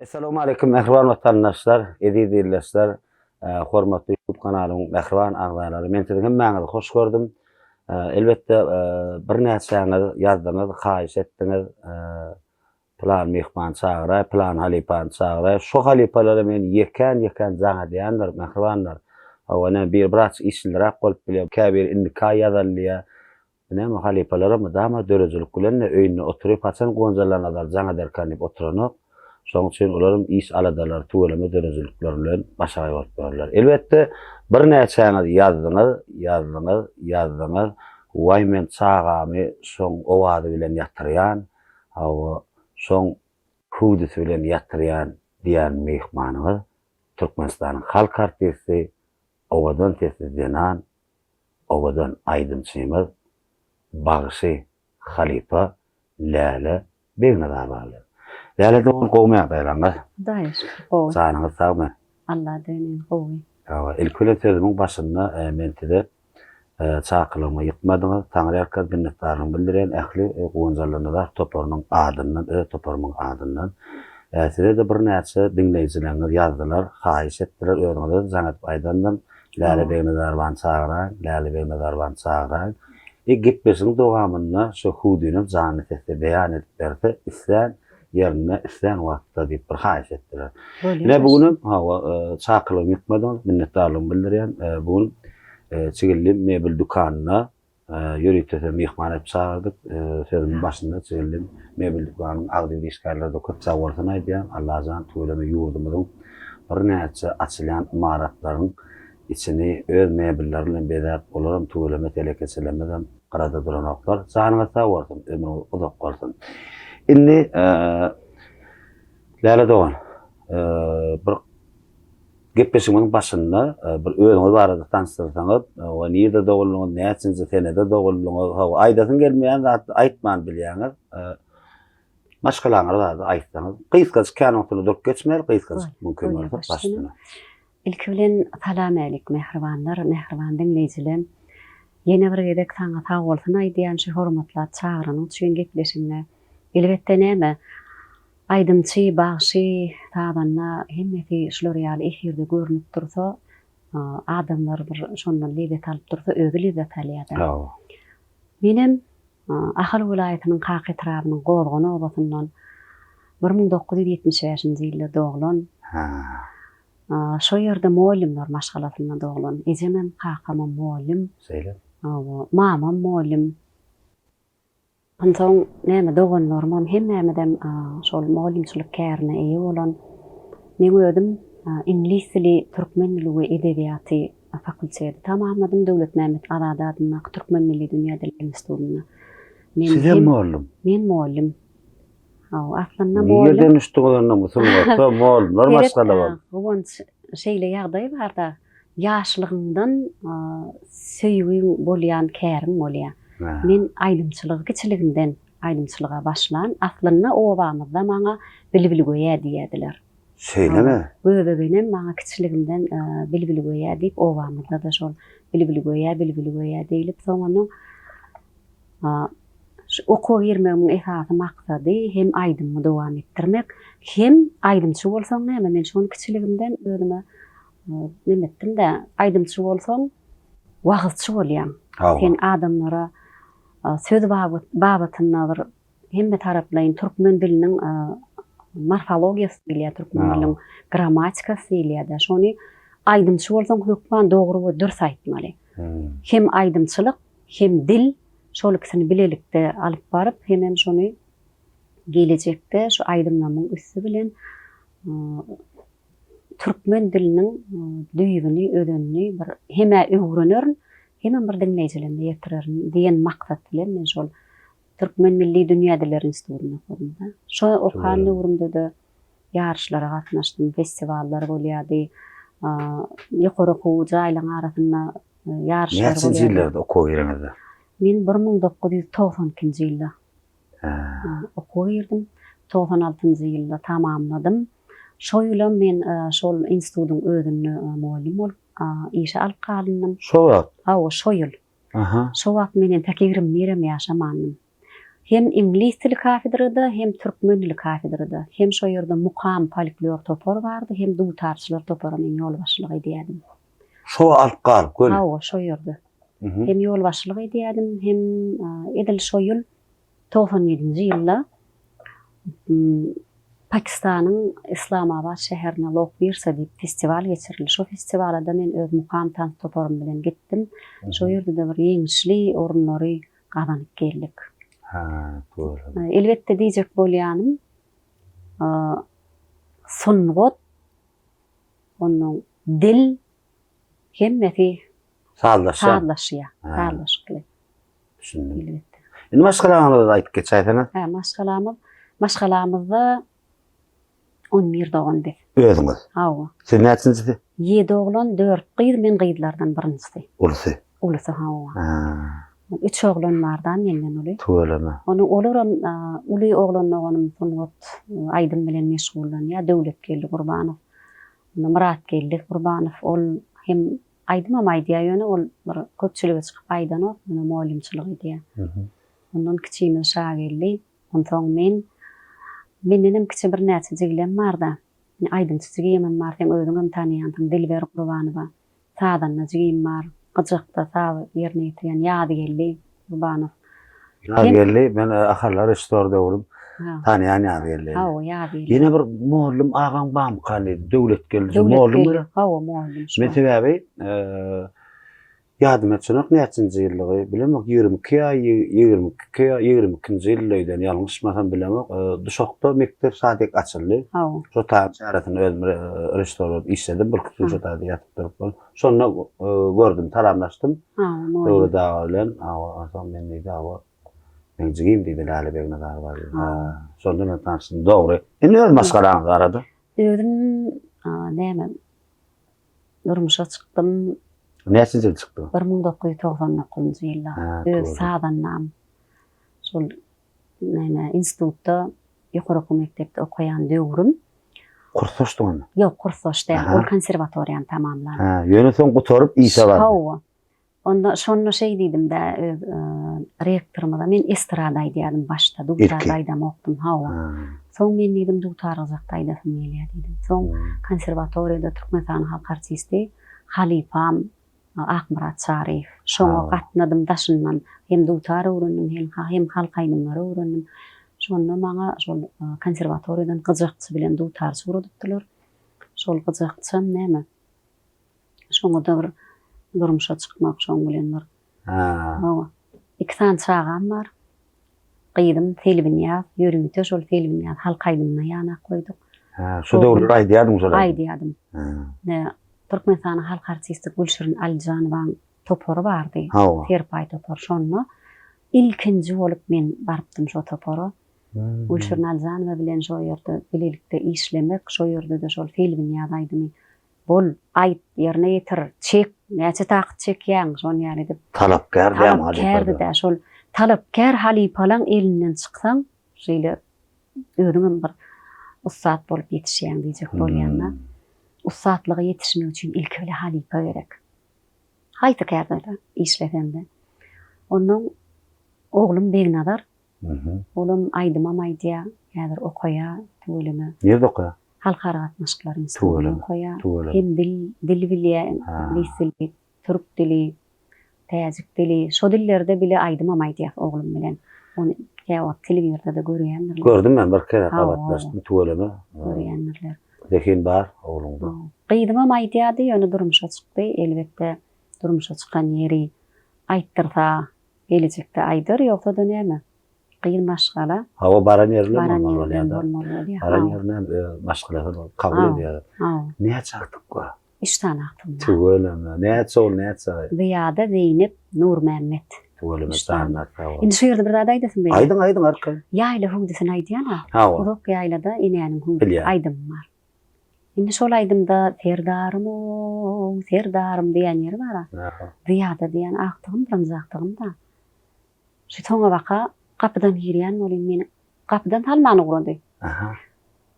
Essalawmaleýkum mähriban watandaşlar, eziz ildeşler, hormatly YouTube kanalyň mähriban agzalary. Men siziň hemmäňizi hoş gördüm. Elbetde birnäçäňiz ýazdyňyz, haýyş etdiňiz. Pylan myhman çagyraý, pylan halypany çagyraý. Şo halypalara men ýekän-ýekän jaň edýändir, mähribanlar. Hawa, ine, biri biraz işliräk bolup bilýär, käbiri indiki aý ýazaly diýýär. Näme, halypalaram mydama döredijilik bilen-de öýünde oturyp, haçan Guwanç Allanazar jaň ederkan diýip oturanok. Şonuň üçin olaram iş-aladalary, tüweleme döredijilikleri bilen başagaý bolup ýörler. Elbetde, birnäçäňiz ýazdyňyz, ýazdyňyz, ýazdyňyz, Waý, men çagamy şoň owazy bilen ýatyrýan, hawa, şoň hüwdüsi bilen ýatyrýan diýen myhmanyňyz Türkmenistanyň halk artisti, owadan sesli zenan, owadan aýdymçymyz, bagşy halypa Läle Begnazarowa bilen. Läle dogan gowumy ýagdaýlaryňyz? Hudaýa şükür gowy. Janyňyz sagmy? Alla döneýin gowy. Hawa, ilki bilen sözümiň başynda men size çakylygymy ýykmadyňyz. Taňryýalkasyn minnetdarlygymy bildirýän ähli Guwanç Allanazar toparynyň adyndan, öz toparymyň adyndan. Size-de birnäçe diňleýjileriňiz ýazdylar, haýyş etdiler, özüňize-de jaň edip aýdandym. Läle Begnazarowany çagyraýyň, Läle Begnazarowany çagyraýyň. E gepleşigiň dowamynda şu hüwdünem janly sesde beýan edip berse, islän ýerinde, islän wagtda diýip bir haýyş etdiler. Ine bu günem, hawa, çakylygymy ýykmadyňyz, minnetdarlygymy bildirýän. Bu gün Çigilli mebel dükanynda ýörite sizi myhman edip çagyrdyk. Sözümiň başynda Çigilli mebel dükanynyň agzybir işgärlerine köp sagbolsun aýdýan. Allajan tüweleme ýurdumyzyň birnäçe açylýan ymaratlaryň içini öz mebelleri bilen bezäp, olaram tüweleme telekeçilerimizem gyrada duranoklar. Janyňyz sag bolsun, ömrüňiz uzak bolsun. Indi Läle dogan, bir gepleşigimiziň başynda bir özüňiz barada tanyşdyrsaňyz, we nirde doguldyňyz, näçinji senede doguldyňyz, hawa, aýdasyň gelmeýän zat aýtman bilýäňiz. Maşgalaňyz barada aýtsaňyz, gysgajyk kän wagtyny durup geçmeli, gysgajyk mümkin bolsa başyna. Ilki bilen Salamälik mähribanlar, mähriban diňleýjilem. Ýene bir gezek saňa sagbolsun aýdýan şu hormatlap çagyranyň üçin gepleşigiňe. Elbetde näme, aýdymçy, bagşy, sazanda hemmesi şular ýaly efirde görnüp dursa, adamlar bir şondan lezzet alyp dursa özi lezzet alýada. Menem Ahal welaýatynyň Kaka etrabynyň Gozgan obasyndan 1975-nji ýylda doglan. Şo ýerde mugallymlar maşgalasynda doglan. Ejemem, kakamam mugallym. Şeýle. Hawa, mamam mugallym. Onsoň näme, doganlarymam, hemmämizem şol mugallymçylyk kärine eýe bolan. Meň özüm iňlis dili, türkmen dili we edebiýaty fakulteti tamamladym Döwletmämmet Azady adyndaky Türkmen milli dünýä dilleri institutynda. Men Sizem mugallym? Men mugallym. Hawa, aslynda mugallym. Nireden düşdüňiz onda bu sungata, mugallymlar maşgala bolup? Guwanç, şeýle ýagdaý bar-da, ýaşlygyňdan söýgiň bolýan käriň bolýar. Men aýdymçylygy kiçiligimden aýdymçylyga başlan. Aslynda obamyzda maňa Bilbilgöýä diýerdiler. Şeýlemi? Göbegenem maňa kiçiligimden Bilbilgöýä diýip, obamyzda-da şol Bilbilgöýä, Bilbilgöýä diýlip, soň onuň Şu okuwa girmegimiň esasy maksady hem aýdymy dowam etdirmek, hem aýdymçy bolsaň näme, men şony kiçiligimden özüme neme etdim-de, aýdymçy bolsaň wagyzçy bolýaň. Sen adamlara söz babatynda bir hemme taraplaýyn türkmen diliniň morfologiýasy diýilýär, türkmen diliniň grammatikasy diýilýär-de, şony aýdymçy bolsaň hökman dogry we dürs aýtmaly. Hem aýdymçylyk, hem dil, şol ikisini bilelikde alyp baryp, hemem şony gelejekde şu aýdymlamyň üsti bilen türkmen diliniň düýbüni, özenini bir hem-ä öwrenerin, hemem bir diňleýjilerime ýetirerin diýen maksat bilen men şol Türkmen milli dünýä dilleri institutynda okadym-da. Şo okan döwrümde-de ýaryşlara gatnaşdym, festiwallar bolýardy. Ýokary okuw jaýlaryň arasynda ýaryşlar bolýardy. Näçinji ýyllarda okuwa gireňizde? Men 1992-nji ýylda okuwa girdim. 96-njy ýylda tamamladym. Şo ýylam men şol institutyň özünde mugallym bolup işe alyp galyndym. Şo wagt? Hawa, şo ýyl. Aha. Şo wagt men entek 21 hem ýaşamandym. Hem iňlis dili kafedrada, hem türkmen dili kafedrada, hem şo ýerde Mukam folklor topary bardy, hem dutarçylar topara men ýolbaşçylyk edýärdim. Şo alyp galyp göni? Hawa, şo ýerde. Hem ýolbaşçylyk edýärdim, hem edil şo ýyl 97-nji ýylda Pakistanyň Islamabad şäherinde Lok Wirsa diýip festiwal geçirildi. Şo festiwala-da men öz Mukam tans toparym bilen gitdim. Şo ýerde-de bir ýeňişli orunlary gazanyp geldik. Hä, dogry. Elbetde diýjek bolýanym, sungat, onnoň dil hemmesi sazlaşýar. Sazlaşýar, sazlaşykly. Düşündim. Elbetde. Indi maşgalaňyzy aýdyp geçäýseňiz. Hä, maşgalamyz, maşgalamyzda 11 dogan biz. Özüňiz? Hawa. Siz näçinjisi? Ýedi oglan, dört gyz, men gyzlardan birinjisi. Ulusy? Ulusy, hawa. Üç oglan bar-da menden uly. Tüweleme. Ony olaram uly oglan doganym sungat, aýdym bilen meşgullanýar, Döwletgeldi Gurbanow. Onda Myratgeldi Gurbanow, ol hem aýdymam aýdýar, ýöne ol bir köpçülige çykyp aýdanok, ýöne mugallymçylyk edýär. Ondan kiçimiz Şageldi. Onsoň men, mendenem kiçi birnäçe jigilem bar-da. Aýdymçy jigimem bar, seň özüňem tanaýansyň, Dilber Gurbanowa. Sazanda jigim bar, gyjakda saz ýerine ýetirýän Ýazgeldi Gurbanow. Ýazgeldi, men Ahalda režissýor döwrüm tanaýan Ýazgeldini. Hawa, Ýazgeldi. Ýene bir mugallym agaň barmyka diýdi, Döwletgeldi mugallym gerek? Hawa, mugallym. Men sebäbi Ýadyma düşenok näçinji ýyllygy, bilemok, 22 ýa 22 ýa 22-nji ýylda öýden ýalňyşmasam bilemok, Duşakda mekdep sadik açyldy. Hawa. Şo taýyň çäresinde özüm režissýor bolup işledim, birki gün şo taýda ýatyp durup. Şonda gördüm, salamlaşdym. Hawa, Döwlet aga bilen, hawa, onsoň men diýdi, hawa, meň jigim diýdi, Läle Begnazarowa diýdi. Ha, şonda men tanyşdym, dogry. Indi öz maşgalaňyz barada. Özüm näme, Durmuşa çykdym. Näçinji ýyl çykdyň? 1999-njy ýylda. Öz sazandam. Şol näme institutda, ýokary okuw mekdepde okaýan döwrüm. Kursdaşdyň onda? Ýok, kursdaş däl. Ol konserwatoriýany tamamlan. Hä, ýöne soň gutaryp işe bardy. Hawa. Onda şonda şeý diýdim-dä öz rektorymyza, men estrada aýdýardym başda, dutarda aýdamokdym, hawa. Soň men diýdim, dutar gyjakda aýdasym gelýär diýdim. Soň konserwatoriýada Türkmenistanyň halk artisti halypam Akmyrat Çaryýew, şoňa gatnadym daşyndan, hem dutar öwrendim, hem halk aýdymlary öwrendim. Şonda maňa şol konserwatoriýadan gyjakçy bilen dutarçy ugradypdylar. Şol gyjakçam näme, Şoňa-da bir durmuşa çykmak şoň bilen bir. Hawa. Iki sany çagam bar. Gyzym Selbinýaz, ýörite şol Selbinýaz halk aýdymyna ýanak goýduk. Hä, şu döwürler aýdýardyň şol aýdymy? Aýdýardym. Hä. Türkmenistanyň halk artisti Gülşirin Alyjanowaň topary bardy. Hawa. Serpaý topary. Şonda ilkinji bolup men barypdym şo topara. Gülşirin Alyjanowa bilen şo ýerde bilelikde işlemek, şo ýerde-de şol Selbinýaz aýdymy Bol, aýt, ýerine ýetir, çek, näçe takyt çekýäň, şon ýaly edip. Talapkär dämi halypa? Talapkärdi-dä, şol talapkär halypalaň elinden çyksaň, şeýle özüňem bir ussat bolup ýetişýäň diýjek bolýan-da. Ussatlyga ýetişmek üçin ilki bile halypa gerek. Haýsy kärde-de işleseň-de. Onnoň oglum Begnazar Olam aýdymam aýdýar, häzir okaýar, tüweleme. Nirde okaýar? Halkara gatnaşyklar institutynda okaýar. Tüweleme. Hem dil, dil bilýär, iňlis dili, türk dili, täjik dili. Şo dillerde bile aýdymam aýdýar oglum bilen. Ony käwagt telewizorda-da görýändirler. Gördüm men bir kere gabatlaşdym, tüweleme. Görýändirler. Zehin bar ogluňda. Gyzymam aýdýardy, ýöne durmuşa çykdy. Elbetde, durmuşa çykan ýeri aýtdyrsa, Gelejekde aýdar, ýogsa-da näme? Gyz maşgala. Hawa, baran ýeri bilen Baran bolmaly ýeri bilen bolýar-da. bolmaly bolýar. Baran Hawa. ýerine hem öz maşgalasy bolup kabul Hawa, edýär. hawa. Näçe agtyk bar? Üç sany agtygym bar. Tüweleme. Näçe ogul, näçe gyz? Zyýada, Zeýnep, Nurmämmet. Tüweleme, Üç sany. janyňyz sag bolsun. Indi şu ýerde bir zat aýdasym gelýär. Aýdyň, aýdyň arkaýyn. Ýaýla hüwdüsini aýdýan-a. Hawa. Uzak ýaýlada enäniň hüwdüsi Bilýän. aýdymy bar. Indi şol aýdymda Serdarym-ow, Serdarym diýen ýeri bar-a. Zyýada diýen agtygym, birinji agtygym-da. Şu soňabaka gapydan girýän welin meni gapydan salman ugrady.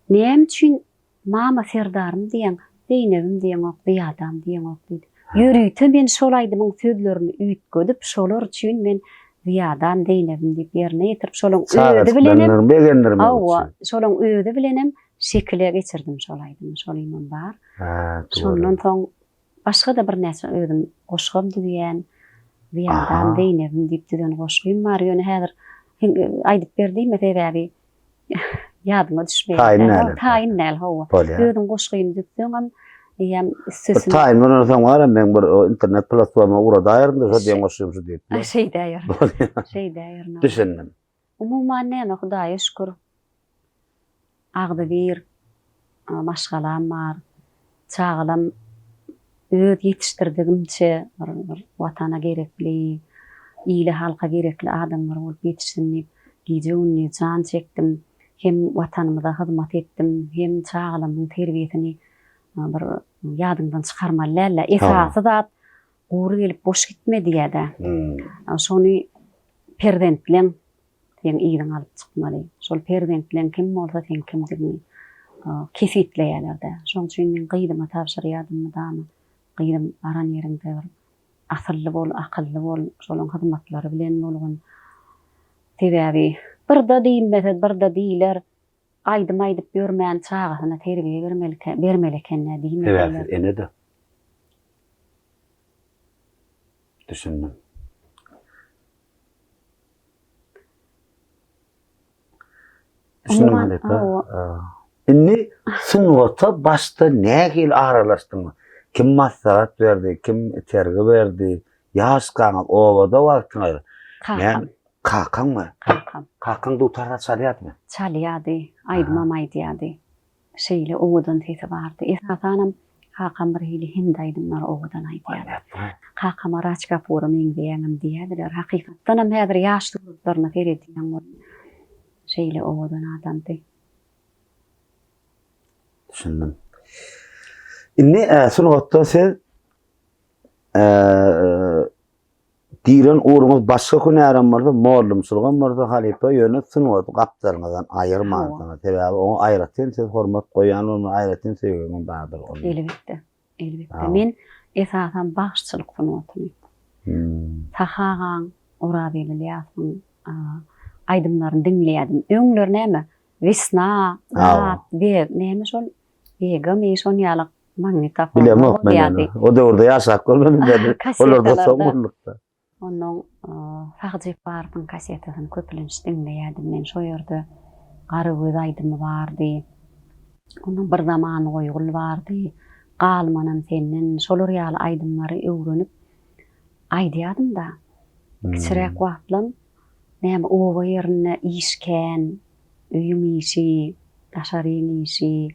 Näme üçin mama Serdarym diýýäň, Zeýnebim diýeňok, Zyýadam diýeňok diýdi. Ýörite men şol aýdymyň sözlerini üýtgedip, şolar üçin men. Zyýadam Zeýnebim diýip ýerine ýetirip, şolaň özi bilenem begendirmek Hawa, şolaň özi bilenem şekile geçirdim şol aýdymy. Şolymam bar. Şondan soň başga-da birnäçe özüm goşgam düzýän. Zyýadam Zeýnebim diýip düzen goşgym bar. Ýöne häzir aýdyp ber diýme sebäbi Ýadyma düşmeýär. Taýyn däl. Taýyn däl, hawa. Özüň goşgyny düzseňem, eýýäm üstesine. Bir taýyn bolansoň bar, men bir internet platforma ugradaýaryn-da, şo diýen goşgym şu diýip. Şeýdäýerin. Şeýdäýerin. Düşündim. Umuman näme, Hudaýa şükür. Agzybir maşgalam bar. Çagalam öz ýetişdirdigimçe bir Watana gerekli, ile-halka gerekli adamlar bolup ýetişsin diýip, gije-gündiz jan çekdim. Hem Watanymyza hyzmat etdim, hem çagalamyň terbiýesini bir ýadyňdan çykarmaly däl-de. Esasy zat gury gelip boş gitme diýýär-dä. Şony perzentleň Seň yzyňy alyp çykmaly. Şol perzentleň kim bolsa seň kimdigiňi kesgitleýärler-dä. Şoň üçin men gyzyma tabşyrýardym mydama, Gyzym, baran ýeriňde bir asylly bol, akylly bol, şolaň hyzmatlary bilen bolgun. Sebäbi birde diýilmese, birde diýler, aýdym aýdyp ýörmän çagasyna terbiýe bermeli eken-dä diýmeseler. Sebäbi siz ene-de. Düşündim. Düşündim halypa. Indi sungata başda nähili aralaşdyňyz? Kim maslahat berdi, kim itergi berdi? Ýaşkaňyz, obada wagtyňyz. Kakam. Kakaňmy? Kakam. Kakaň dutarda çalýardymy? Çalýardy, aýdymam aýdýardy. Şeýle owadan sesi bardy. Esasanam kakam bir hili hindi aýdymlary owadan aýdýardy. Kakama Raj Kapura meňzeýäňem diýýärdiler. Hakykatdanam häzir ýaş suratlaryna seredýäň welin şeýle owadan adamdy. Düşündim. Indi sungatda siz Giren ugruňyz başga hünärem bolsa, mollumçylygam bolsa halypa, ýöne sungaty gapdalyňyzdan aýyrmansyňyz. Sebäbi oňa aýratyn siz hormat goýýan bolmaly, aýratyn söýgiňiz bardyr onuň. Elbetde, elbetde. Men esasan bagşyçylyk sungatyny. Sahy agaň, Orazgeldi Ylýasowyň aýdymlaryny diňleýärdim. Öňler näme, Wesna, zat, näme şol, Wegamy, şon ýaly Magnitofon Bilemok men ony. O döwürde ýaşap görmedim ben. Olarda soň boldukda. Onnoň Sahy Jepbarowyň kassetasyny köplenç diňleýärdim men. Şo ýerde Garagöz aýdymy bardy. Onnoň Bir zaman goýgul bardy. Galmanam senden. Şolar ýaly aýdymlary öwrenip aýdýardym-da. Kiçiräk wagtlam näme oba ýerinde iş kän. Öýüň işi, daşaryň işi,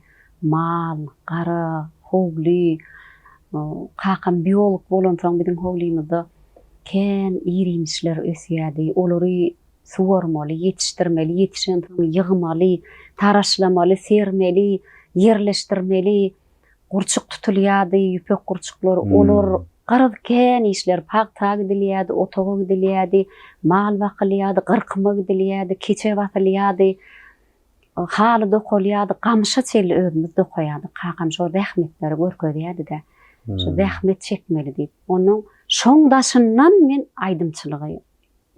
mal, gara, howly. Kakam biolog bolansoň biziň howlymyzda kän ir-iýmişler ösýärdi. Olary suwarmaly, ýetişdirmeli, ýetişensoň ýygmaly, taraşlamaly, sermeli, ýerleşdirmeli. Gurçuk tutulýardy, ýüpek gurçuklary. Olar garaz kän işler, pagta gidilýärdi, otaga gidilýärdi, mal bakylýardy, gyrkyma gidilýärdi, keçe basylýardy, haly dokalýardy, gamyşa çenli özümiz dokaýardyk. Kakam şo zähmetleri görkezýärdi-de, şu zähmet çekmeli diýip. Onnoň şoň daşyndan men aýdymçylygy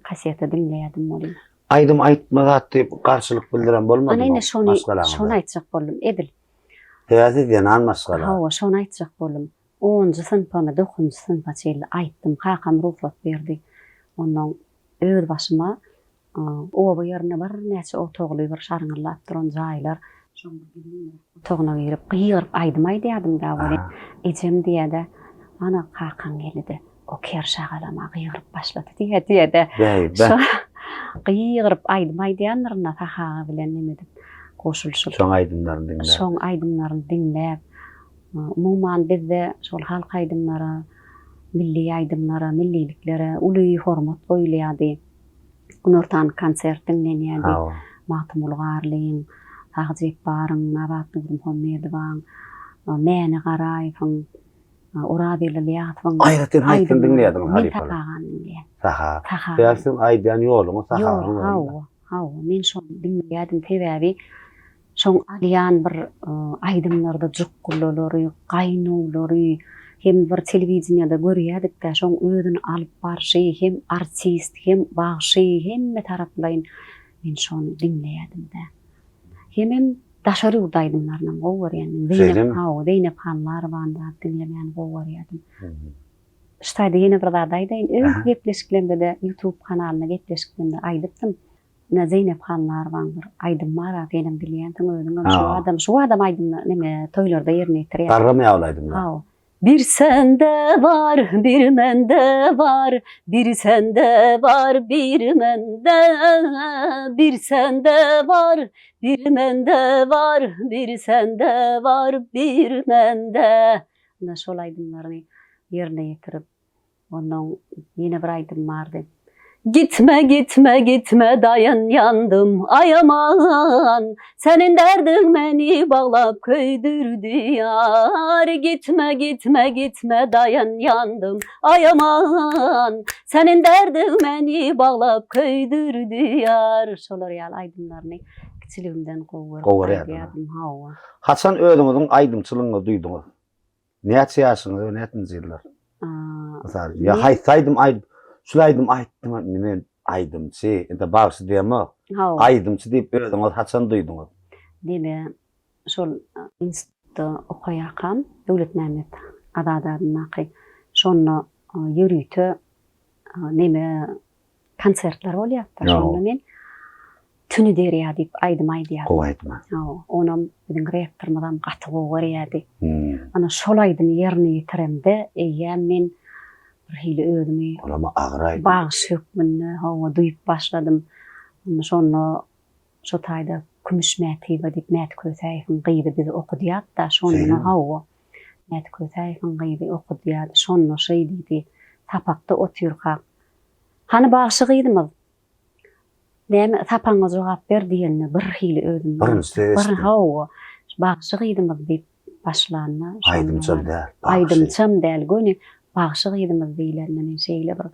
kaseta diňleýärdim welin. Aýdym aýtma zat diýip garşylyk bildiren bolmadymy Ana ine şony, şony aýtjak boldum. Edil. Sebäbi siz zenan maşgala. Hawa, şony aýtjak boldum. Onunjy synpamy, dokuzynjy synpa çenli aýtdym. Kakam rugsat berdi. Onnoň öz başyma oba ýerinde birnäçe otagly bir şarňyldap duran jaýlar, şoň bir gizlin bir otagyna girip, gygyryp aýdym aýdýardym-da welin, ejem diýýär-de, Ana, kakaň geldi-de, o ker şagalama gygyryp başlady diýýär diýýär-de. Bäý-bä. Şo gygyryp aýdym aýdýandyryn-da Sahy aga bilen neme edip, goşulyşyp. Şoň aýdymlaryny diňläp. Şoň aýdymlaryny diňläp. Umuman bizde şol halk aýdymlara, milli aýdymlara, milliliklere uly hormat goýulýardy. Günortan konsert diňlenýärdi. Magtymguly Garlyň, Sahy Jepbaryň, Nabat Nurmuhammedowaň, Mäne Garaýewiň, Orazgeldi Ylýasowyň Aýratyn haýsyny diňleýärdiňiz Men halypalar? Sahy agany diňleýän. Saha. Saha. Sebäbi siziň aýdýan ýoluňyz Sahy Ýol, agaň ýoly. hawa, hawa. Men şony diňleýärdim. Sebäbi şoň alýan bir aýdymlarda jukgulalary, gaýnawlary. Hem bir telewideniýada görýädik-dä, şoň özüni alyp barşy, hem artist, hem bagşy, hemme taraplaýyn men şony diňleýädim-dä. Hemem daşary ýurt aýdymlarynam gowy görýän men. Zeýnep, hawa, Zeýnep Hanlarowany zat diňlemäni gowy görýädim. Şu taýda ýene bir zat aýdaýyn. Öňki gepleşiklerimde-de, YouTube kanalynda gepleşiklerimde aýdypdym. Ine Zeýnep Hanlarowaň bir aýdymy bar-a, senem bilýänsiň özüňem. Şu adam, şu adam aýdymda neme toýlarda ýerine ýetirýär. Garramaýar ol aýdymlar. Hawa. Bir sende bar, bir mende bar, bir sende bar, bir mende, bir sende bar, bir mende bar, bir sende bar, bir mende. Ine şol aýdymlaryny ýerine ýetirip, Onnoň ýene bir aýdym bardy. Gitme gitme gitme daýan ýandym aýaman Seniň derdiň meni baglap köýdürdi ýar Gitme gitme gitme daýan ýandym aýaman Seniň derdiň meni baglap köýdürdi ýar Şolar ýaly aýdymlaryny kiçiligimden gowy görüp aýdýardym hawa. Haçan özüňiziň aýdymçylygyňyzy duýduňyz? Näçe ýaşyňyz we näçinji ýyllar? Mysal, ýa haýsy aýdym aýdyp, şul aýdym aýtdym, indi men aýdymçy, indi bagşy diýemok. Aýdymçy diýip özüňiz haçan duýduňyz? Diýme, şol institutda okaýarkam, Döwletmämmet Azady adyndaky, şonda ýörite neme konsertler bolýardy. Şonda men Tüni derýa diýip aýdym aýdýardym. Gowy aýdym. Hawa, onam biziň rektorymyzam gaty gowy görýärdi. Ana şol aýdymy ýerine ýetiremde eýýäm men bir hili özümi Olam agyr aýdym. Bagşy hökmünde hawa duýup başladym. Onda şonda şo taýda Kümüş Mätiýewa diýip Mäti Kösäýewiň gyzy bizi okudýardy-da, şonda hawa Mäti Kösäýewiň gyzy okudýardy. Şonda şeý diýdi, sapakda otyrkak, Hany bagşy gyzymyz? Näme, sapagyňa jogap ber diýende birhili özüm. Birinji ses eşitdim. Hawa, bagşy gyzymyz diýip başlanda. Aýdymçam däl, bagşy. Aýdymçam däl, göni bagşy gyzymyz diýlende men şeýle bir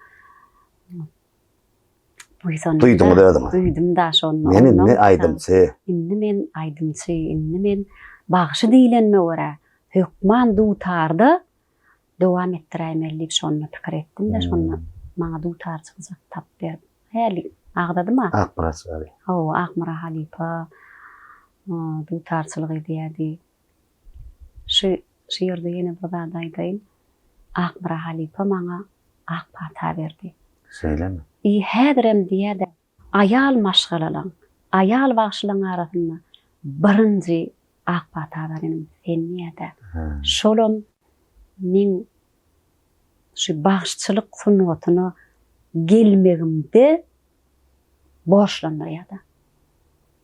buýsandym. Duýduňyz özüňiz. Duýdum-da şonda. Men indi aýdymçy. Indi men aýdymçy, indi men bagşy diýlenime görä, hökman dutarda dowam etdiräýmeli diýip şonda pikir etdim-de, şonda maňa dutarçy gyjak tapyp berip, häli agzadym-a. Akmyrat çary. Hawa, Akmyrat halypa dutarçylyk edýärdi. Şu şu ýerde ýene bir zat aýdaýyn. Akmyrat halypa maňa ak pata berdi. Şeýlemi? I häzirem diýýär-de, Aýal maşgalalaň, aýal bagşylaň arasynda birinji ak pata berenim sen diýýä-dä. Şolam meň şu bagşyçylyk sungatyna gelmegimde borçlandyrýa-da.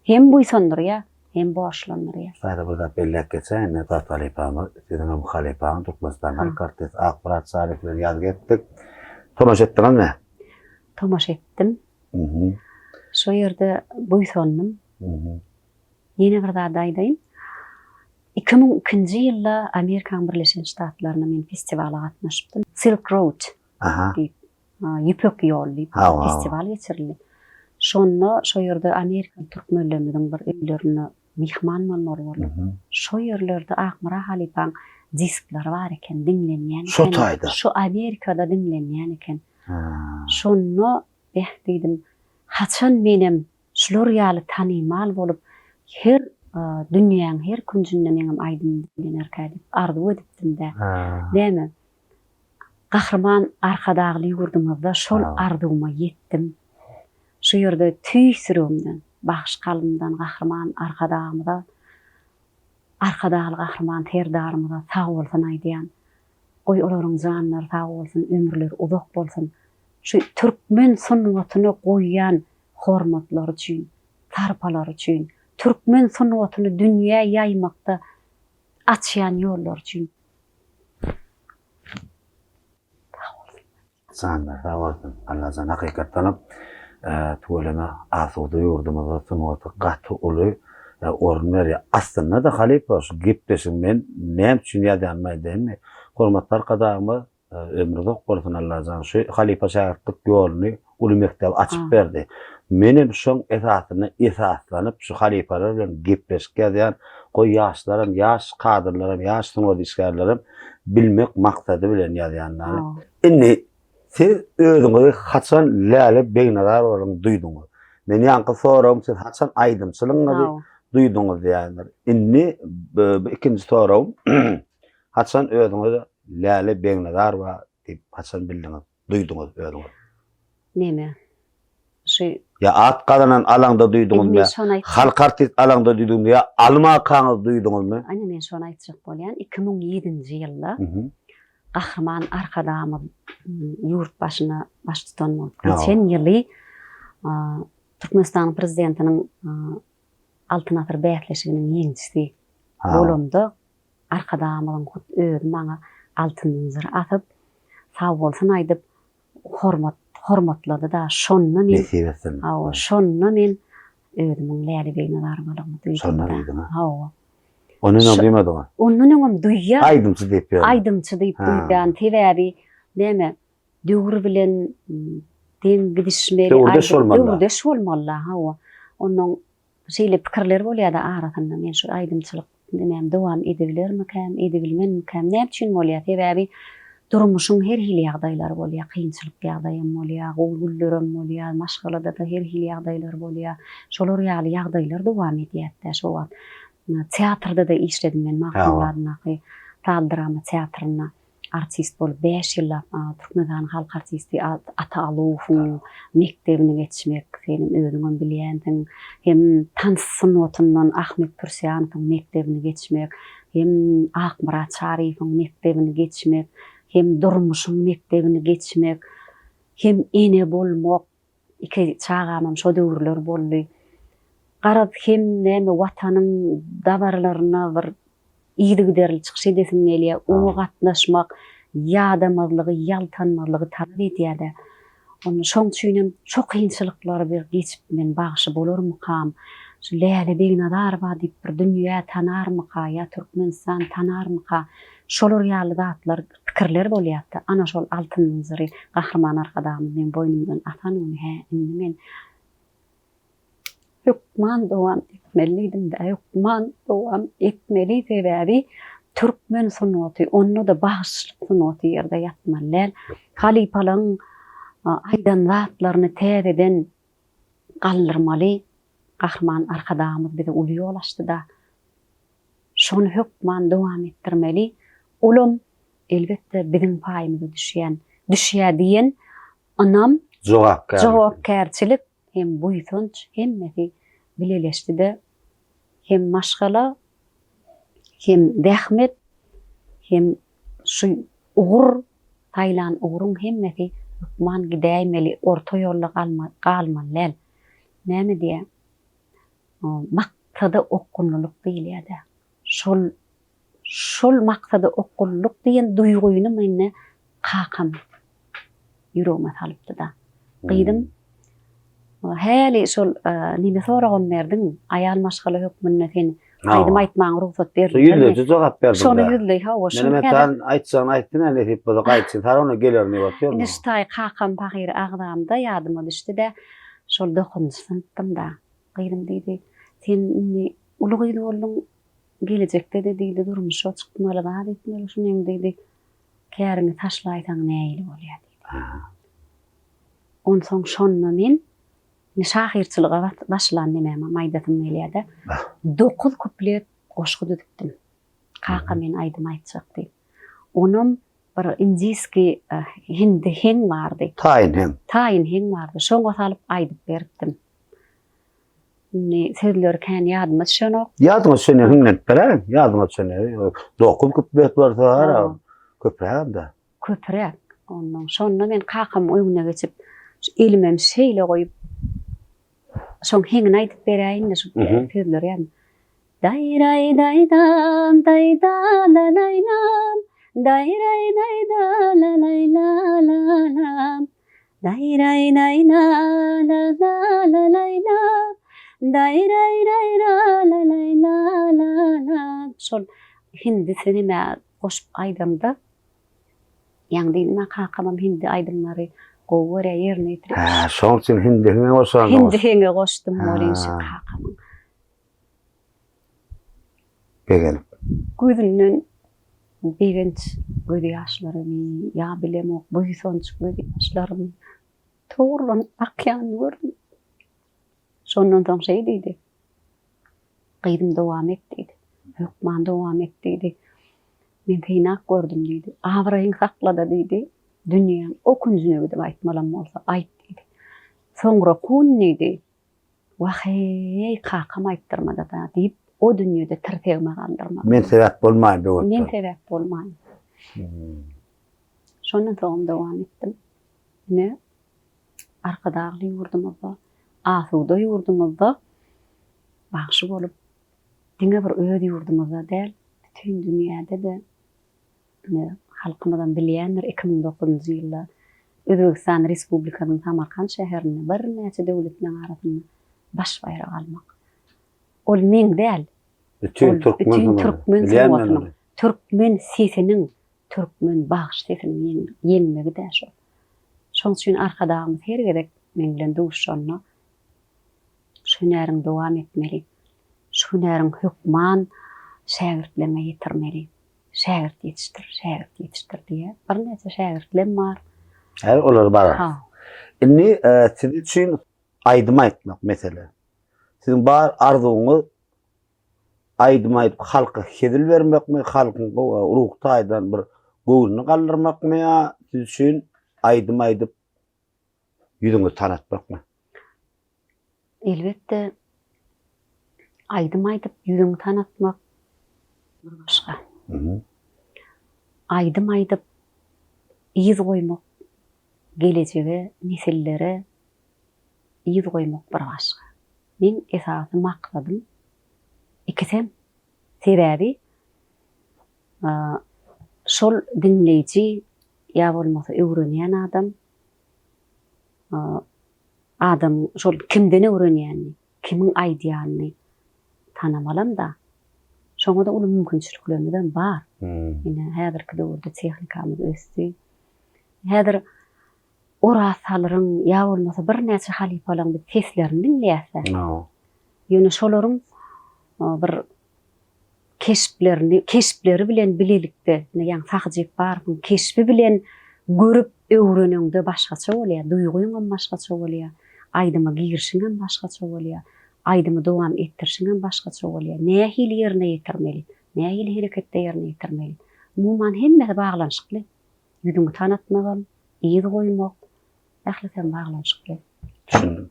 Hem buýsandyrýa, hem borçlandyrýa. Şaýda bir zat belläp geçäýin, Nezat halypamyz, siziňem halypaňyz, Türkmenistanyň halk artisti Akmyrat Çaryýew bilen ýazgy etdik. Tomaşa etdiňizmi? Tomaşa etdim. Şo ýerde buýsandym. Ýene bir zat aýdaýyn. 2002-nji ýylda Amerikanyň Birleşen Ştatlarynda men festiwala gatnaşypdym. Silk Road diýip, Ýüpek ýoly diýip festiwal geçirildi. Şonda şo ýerde Amerikan türkmenlerimiziň bir öýlerinde myhman bolmaly bolduk. Şo ýerlerde Akmyrat halypaň diskleri bar eken, diňlenýän eken. Şo taýda? Şo Amerikada diňlenýän eken. Şonda beh diýdim, haçan menem şular ýaly tanymal bolup, her dünýäň her künjünde meňem aýdymym diňlenerkä diýip arzuw edipdim-dä. Näme, Gahryman Arkadagly ýurdumyzda şol arzuwyma ýetdim. Şu ýerde tüýs ýüregimden, bagyş kalbymdan Gahryman Arkadagymyza, Arkadagly Gahryman Serdarymyza sag bolsun aýdýan. Goý olaryň janlary sag bolsun, ömürleri uzak bolsun. Şu türkmen sungatyna goýýan hormatlary üçin, sarpalary üçin, türkmen sungatyny dünýä ýaýmakda açýan ýollary üçin sag bolsunlar. Janlar sag bolsun. Allajan hakykatdanam tüweleme asuda ýurdumyzda sungata gaty uly orun berýär. Aslynda-da halypa şu gepleşigi men näme üçin ýazýanymy aýdaýynmy? Hormatly Arkadagymyz ömri uzak bolsun Allajan şu halypa şägirtlik ýoluny uly mekdebi açyp berdi. Menem şoň esasynda esaslanyp şu halypalar bilen gepleşik ýazýan, goý ýaşlaram, ýaş kadrlaram, ýaş sungat işgärlerem bilmek maksady bilen ýazýan däl. Indi siz özüňizi haçan Läle Begnazarowalygyny duýduňyz? Men ýaňky soragym siz haçan aýdymçylygyňyzy duýduňyz diýýändir. Indi bu ikinji soragym haçan özüňizi Läle Begnazarowa diýip haçan bildiňiz? Duýduňyz özüňiz? Neme? Şu Ýa at gazanan alaňda duýduňyzmy? Men şony aýtjak. Halk artist alaňda duýduňyzmy? Ýa almakaňyz duýduňyzmy? Ana men şony aýtjak bolýan. 2007-nji ýylda Gahryman Arkadagymyz ýurt başyna baştutan bolup geçen ýyly Türkmenistanyň Prezidentiniň Altyn asyr bäsleşiginiň ýeňijisi bolanda Arkadagymyzyň hut özi maňa altyn zynjyr asyp, sagbolsun aýdyp, hormat hormatlady-da. Şonda men Nesip etsin. Hawa, şonda men özümiň Läle Begnazarowalygymy duýdum-da. Şonda duýduň-a? Hawa. Ondan öň duýmadyň-a? Ondan öňem duýýan. Aýdymçy diýip ýördüň. Aýdymçy diýip duýýan. Sebäbi näme, döwür bilen deň gidişmeli. Döwürdeş bolmaly-da. Döwürdeş bolmaly-da, hawa. Onnoň Şeýle pikirler bolýada arasynda, men şu aýdymçylyk näme dowam edebilermikäm, edebilmenmikäm, näme üçin bolýar? Sebäbi durmuşyň her hili ýagdaýlary bolýar, kynçylyk ýagdaýam bolýar, gowy günlerem bolýar, maşgalada-da her hili ýagdaýlar bolýar. Şolar ýaly ýagdaýlar dowam edýär-dä şo wagt. Teatrda-da işledim men, Magtymguly adyndaky saz-drama teatrynda. Artist bolup bäş ýyllap Türkmenistanyň halk artisti Ata Aluwowyň mekdebini geçmek, senem özüňem bilýänsiň, hem tans sungatyndan Ahmet Pürsiýanowyň mekdebini geçmek, hem Akmyrat Çaryýewiň mekdebini geçmek, hem durmuşyň mekdebini geçmek, hem ene bolmak, iki çagamam şo döwürler boldy. Garaz, hem näme Watanyň dabaralaryna bir yzygiderli çykyş edesiň gelýär, oňa gatnaşmak ýadamazlygy, ýaltanmazlygy talap edýär-de. Onda şoň üçinem şo kynçylyklary bir geçip men bagşy bolarmykam, şu Läle Begnazarowa diýip bir dünýä tanarmyka ýa Türkmenistan tanarmyka, şolar ýaly zatlar, pikirler bolýar-da. Ana şol altyn zynjyry Gahryman Arkadagymyz meň boýnumdan asan güni, hä, indi men Hökman dowam etmeli diýdim-dä, hökman dowam etmeli, sebäbi türkmen sungaty, onda-da bagşyçylyk sungaty ýerde ýatmaly däl. Halypalaryň aýdan zatlaryny täzeden galdyrmaly. Gahryman Arkadagymyz bize uly ýol açdy-da. Şony hökman dowam etdirmeli. Olam, elbetde, biziň paýymyza düşýän, düşýär diýen ynam, jogapkärçilik hem buýsanç hemmesi bileleşdi-de, hem maşgala, hem zähmet, hem şu ugur, saýlan ugruň hemmesi hökman gidäýmeli, orta ýolda galmaly däl. Näme diýýär? Maksada okgunlylyk diýilýär-dä. Şol Şol maksada okgunlylyk diýen duýgyny mende kakam ýüregime salypdy-da. Gyzym, häli şol neme soragam berdiň, aýal maşgala hökmünde sen aýdym aýtmagyňa rugsat berilipdirmi? Ýüzleýji jogap berdiň. Şony ýüzleý, hawa, şony häzir. Menem aýtjagyny aýtdym, ýa nesip bolsa gaýtjyn sar ona geler diýip otyryn. Indi şu taý kakam pahyr agzamda ýadyma düşdi-de, şol dokuzynjy synpdym-da. Gyzym diýdi, sen indi uly gyz bolduň, Gelejekde-de diýdi, durmuşa çykmaly, zat etmeli, şuny hem diýdi, käriňi taşlaýsaň nähili bolýar diýdi. Onsoň şonda men indi şahyrçylyga başlan nemäm aýdasym gelýär-de, dokuz kuplet goşgy düzüpdim. Kaka men aýdym aýtjak diýip. Onam bir indiski hindi heň bardy. Taýyn heň. Taýyn heň bardy. Şoňa salyp aýdyp beripdim. Indi sözleri kän ýadyma düşenok. Ýadyňa düşenini hiňlenip beräýiň. Ýadyňa düşenini. Dokuz kuplet bolsa ara köprägem-dä. Köpräk. Ondan şonda men kakamyň öňüne geçip, şu elimem şeýle goýup, şoň heňini aýdyp beräýin-de şu sözleri ýadym. Daý-raý-daý-dam, daý-da-la-laý-lam, daý-raý-daý-da-la-laý-la-la-lam. Daý-raý-raý-la-la-la-la-laý-la, Daý-raý-raý-ra-la-laý-la-la-la. Şol hindi seneme goşup aýdamda, ýaňy diýdim-ä, kakamam hindi aýdymlary. Gowy görýär ýerine ýetirip. Hä, şoň üçin hindi heňe goşandyňyz. Hindi heňe goşdum welin şu kakamyň. Begenip. Gözünden begenç gözýaşlarymy ýa bilemok buýsanç gözýaşlarymy towurlanyp akýanyny gördüm. Şondan soň şeý diýdi. Gyzym dowam et diýdi. Hökman dowam et diýdi. Men synap gördüm diýdi. Abraýyňy sakla-da diýdi. Dünýäň o künjüne gidip aýtmalam bolsa aýt diýdi. Soňra kun diýdi. Wah-eý, kakam aýtdyrmady-da diýip, o dünýede tirsegime galdyrmaz. Men sebäp bolmaýyn böwetler. Men sebäp bolmaýyn. Şondan soňam dowam etdim. Ine, Arkadagly ýurdumyzda, asuda ýurdumyzda bagşy bolup, diňe bir öz ýurdumyzda däl, bütin dünýäde-de ine, halkymyzam bilýändir, 2009-njy ýylda Özbegistan Respublikasynyň Samarkant şäherinde birnäçe döwletleriň arasynda baş baýrak almak. Ol meň däl, Bütin türkmen bütin türkmen sungatynyň, türkmen sesiniň Türkmen bagşy sesiniň ýeňmegi-dä şol. Şoň üçin Arkadagymyz her gezek meň bilen duşanda, Şu hünäriňi dowam etmeli. Şu hünäriňi hökman şägirtlerňe ýetirmeli. Şägirt ýetişdir, şägirt ýetişdir diýýär. Birnäçe şägirtlem bar. Häzir olara bararys. Indi siz üçin aýdym aýtmak mesele. Siziň bar arzuwyňyz Aýdym aýdyp halka hezil bermekmi, halkyň ruhy taýdan bir göwnüni galdyrmakmy ýa siz üçin aýdym aýdyp ýüzüňizi tanatmakmy? Elbetde, aýdym aýdyp ýüzüňi tanatmak bir başga. Aýdym aýdyp yz goýmak, gelejege, nesillere yz goýmak bir başga. Meň esasy maksadym ikisem. Sebäbi şol diňleýji ýa bolmasa öwrenýän adam adam şol kimden öwrenýänini, kimiň aýdýanyny tanamalam-da. Şoňa-da uly mümkinçiliklerimizem bar. Ine, häzirki döwürde tehnikamyz ösdi. Häzir Oraz Salyryň ýa bolmasa birnäçe halypalaryň biz seslerini diňleýäs-dä. Ýöne şolaryň bir keşplerini, keşpleri bilen bilelikde, ine ýaňy Sahy Jepbarowyň keşbi bilen görüp öwreneňde başgaça bolýar, duýgyňam başgaça bolýar, aýdyma girişiňem başgaça bolýar, aýdymy dowam etdirişiňem başgaça bolýar. Nähili ýerine ýetirmeli, nähili hereketde ýerine ýetirmeli. Umuman hemmesi baglanyşykly. Ýüzüňi tanatmagam, yz goýmak, ählisem baglanyşykly. Düşündim.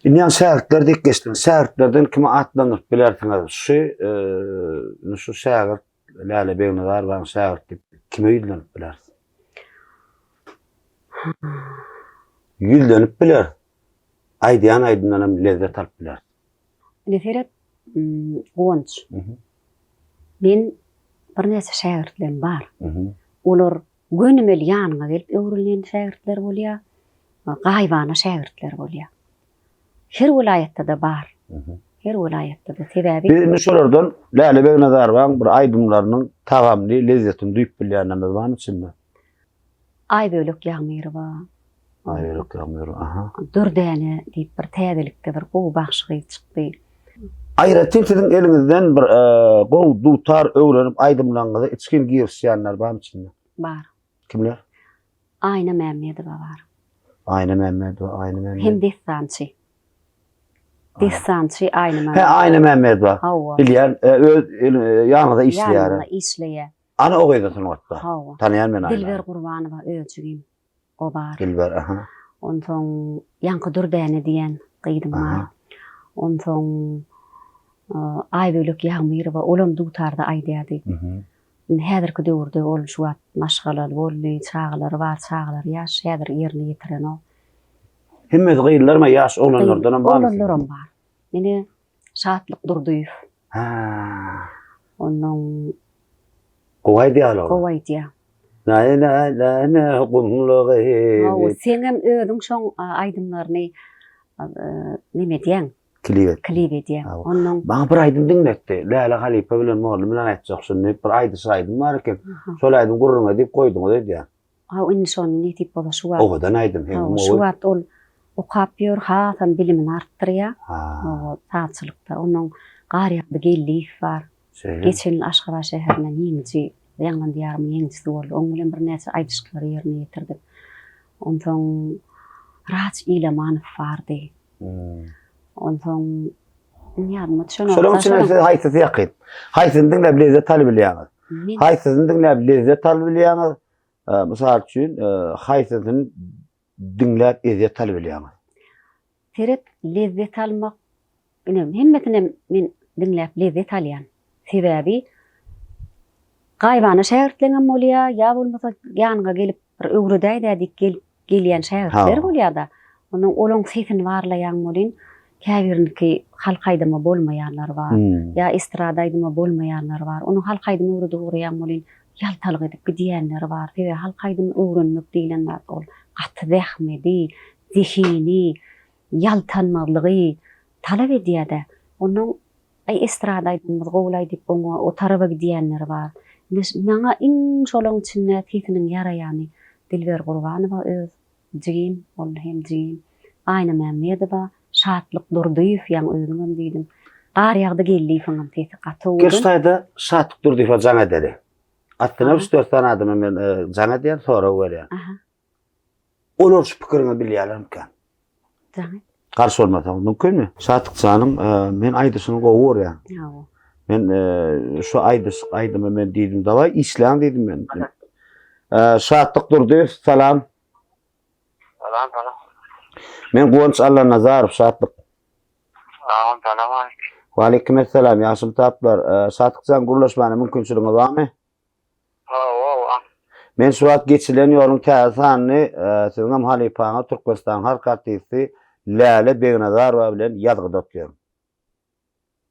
Indi ýaňy şägirtler diýip geçdiňiz. Şägirtlerden kimi atlandyryp bilersiňiz? Şu, indi şu şägirt Läle Begnazarowanyň şägirt diýip kime ýüzlenip bileris? Ýüzlenip bileris. Aýdýan aýdymdan hem lezzet alyp bileris. Ine seret, Guwanç. Men birnäçe şägirtlerim bar. Olar gönümel ýanyňa gelip öwrülýän şägirtler bolýar, gaýybana şägirtler bolýar. Her welaýatda-da bar. Her welaýatda-da. Sebäbi Biz indi şolardan Läle Begnazarowaň bir aýdymlarynyň tagamly lezzetini duýup bilýänlerimiz barmy içinde? Aýbölek Ýagmyrowa. Aýbölek Ýagmyrowa, aha. Dürdäne diýip bir täzelikde bir gowy bagşy gyz çykdy. Aýratyn siziň eliňizden bir gowy dutar öwrenip aýdymlaryňyza içgin girişýänler barmy içinde? Bar. Kimler? Aýna Mämmedowa bar. Aýna Mämmedowa, Aýna Mämmedowa. Hem dessançy. Dessançy Aýna Mämmedowa. He, Aýna Mämmedowa. Hawa. Bilýän, öz ýanyňyzda işleýär. Ýanymda işleýär. Ana o gyzy sungatda. Hawa. Tanaýan men Aýnany. Dilber Gurbanowa öjügim. O bar. Dilber, aha. Onsoň ýaňky Dürdäne diýen gyzym bar. Onsoň Aýbölek Ýagmyrowa, olam dutarda aýdýardy. Indi häzirki döwürde ol şu wagt maşgalaly boldy, çagalary bar, çagalary ýaş, häzir ýerine ýetirenok. Hemmesi gyzlarmy, ýaş oglanlardanam barmy? Oglanlaram bar. Ine, Şatlyk Durdyýew. Hä. Onnoň Gowy aýdýar ol. Gowy aýdýar. Naý naý naý naý gumly gyz. Hawa, seňem özüň şoň aýdymlaryny neme edýäň? Klip et. Klip edýäň. Onnoň Maňa bir aýdym diňletdi. Läle halypa bilen mugallym bilen aýtjak şuny diýip bir aýdyşy aýdym bar eken. Şol aýdym gürrüň edip goýduňyz öýdýän. Ha indi şony nesip bolsa şu wagt. Owadan aýdym heňi gowy. Şu wagt ol okap ýör, hasam bilimini artdyrýar. Ha. Sazçylykda. Onuň Garýagdy Geldiýew bar. Şeýle. Geçen ýyl Aşgabat şäherinden ýeňiji, Ýaňlan diýarymyň ýeňijisi boldy. Oň bilen birnäçe aýdyşyklary ýerine ýetirdik. Onsoň Raç Ilamanow bardy. Onsoň indi ýadyma düşenok. Şolaryň içinden size haýsysy ýakyn? Haýsysyny diňläp lezzet alyp bilýäňiz? Haýsysyny diňläp lezzet alyp bilýäňiz? Mysal üçin, haýsysyny diňläp ezýet alyp bilýäňiz? Seret, lezzet almak, ine, hemmesinem men diňläp lezzet alýan. Sebäbi gaýybana şägirtleňem bolýar, ýa bolmasa ýanyňa gelip bir öwredäý-dä diýip gelip gelýän şägirtler bolýar-da. Ondan olaň sesini barlaýaň welin, käbiriniki halk aýdyma bolmaýanlary bar, ýa estrada aýdyma bolmaýanlary bar. Onuň halk aýdymy öwredip ugraýaň welin, ýaltalyk edip gidýänleri bar. Sebäbi halk aýdymy öwrenmek diýlen zat ol gaty zähmedi, zehini, ýaltanmazlygy talap edýär-de. Ondan Aý estrada aýdymymyz gowulaý diýip oňa o taraba gidýänleri bar. Indi maňa iň şolaň içinde sesiniň ýaraýany Dilber Gurbanowa öz jigim, ol hem jigim. Aýna Mämmedowa, Şatlyk Durdyýew ýaňy özüňem diýdiň. Garýagdy Geldiýewiňem sesi gaty owadan. Gel şu taýda Şatlyk Durdyýewe jaň edeli. Aslynda üç-dört sany adama men jaň edýän, sorag berýän. Olar şu pikiriňi bilýärlermikä? Jaň et. Garşy bolmasaňyz mümkinmi? Şatlyk janyň men aýdyşyny gowy görýän. Hawa. Men şu aýdyşyk aýdymy men diýdim, dawaý işläň diýdim men. Şatlyk Durdyýew, salam. Salam, salam. Men Guwanç Allanazarow, Şatlyk. Salam, salam aleyküm. Waleýkim essalam, ýagşymy taplar. Şatlyk jan gürleşmäne mümkinçiligiňiz barmy? Hawa. Men şu wagt geçilen ýoluň täze sanyny siziňem halypaňyz Türkmenistanyň halk artisti Läle Begnazarowa bilen ýazgyda otyryn.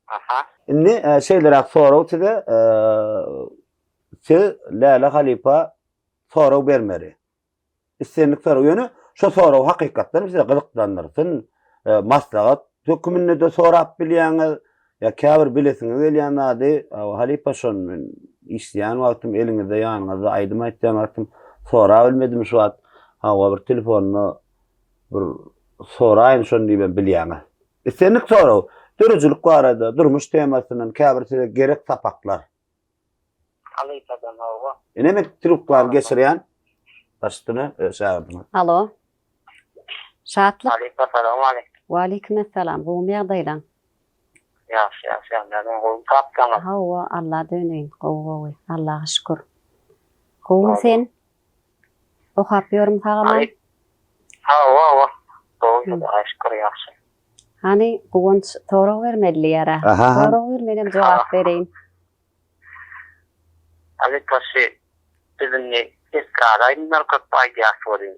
Aha. Indi şeýleräk sorag size, siz Läle halypa sorag bermeli. Islendik sorag, ýöne şo sorag hakykatdan sizi gyzyklandyrsyn, maslahat höküminde-de sorap bilýäňiz, ýa käbir bilesiňiz gelýän zady, halypa şony men işleýän wagtym eliňizde ýanyňyzda aýdym aýtýan wagtym sorap bilmedim şu wagt, hawa bir telefonda bir soraýyn şony diýibem bilýäňiz. Islendik sorag, döredijilik barada, durmuş temasyndan käbir size gerek sapaklar. Halypadan hawa. Ine men trubkany geçirýän. Baş üstüne öz şägirdiňiz. Alo. Şatlyk. Halypa salam aleýkum. Waleýkim essalam. Gowumy ýagdaýlaň? Ýagşy ýagşy ýagdaýlaň gowumy tapsaňyz? Hawa Alla döneýin gowy gowy Allaha şükür. Gowumy sen? Okap ýörmi sag-aman? Hawa hawa gowy Hudaýa şükür ýagşy. Hany Guwanç sorag bermeli diýýär-ä. Sorag ber menem jogap bereýin. Halypaşy biz indi estrada aýdymlary köp aýdýas welin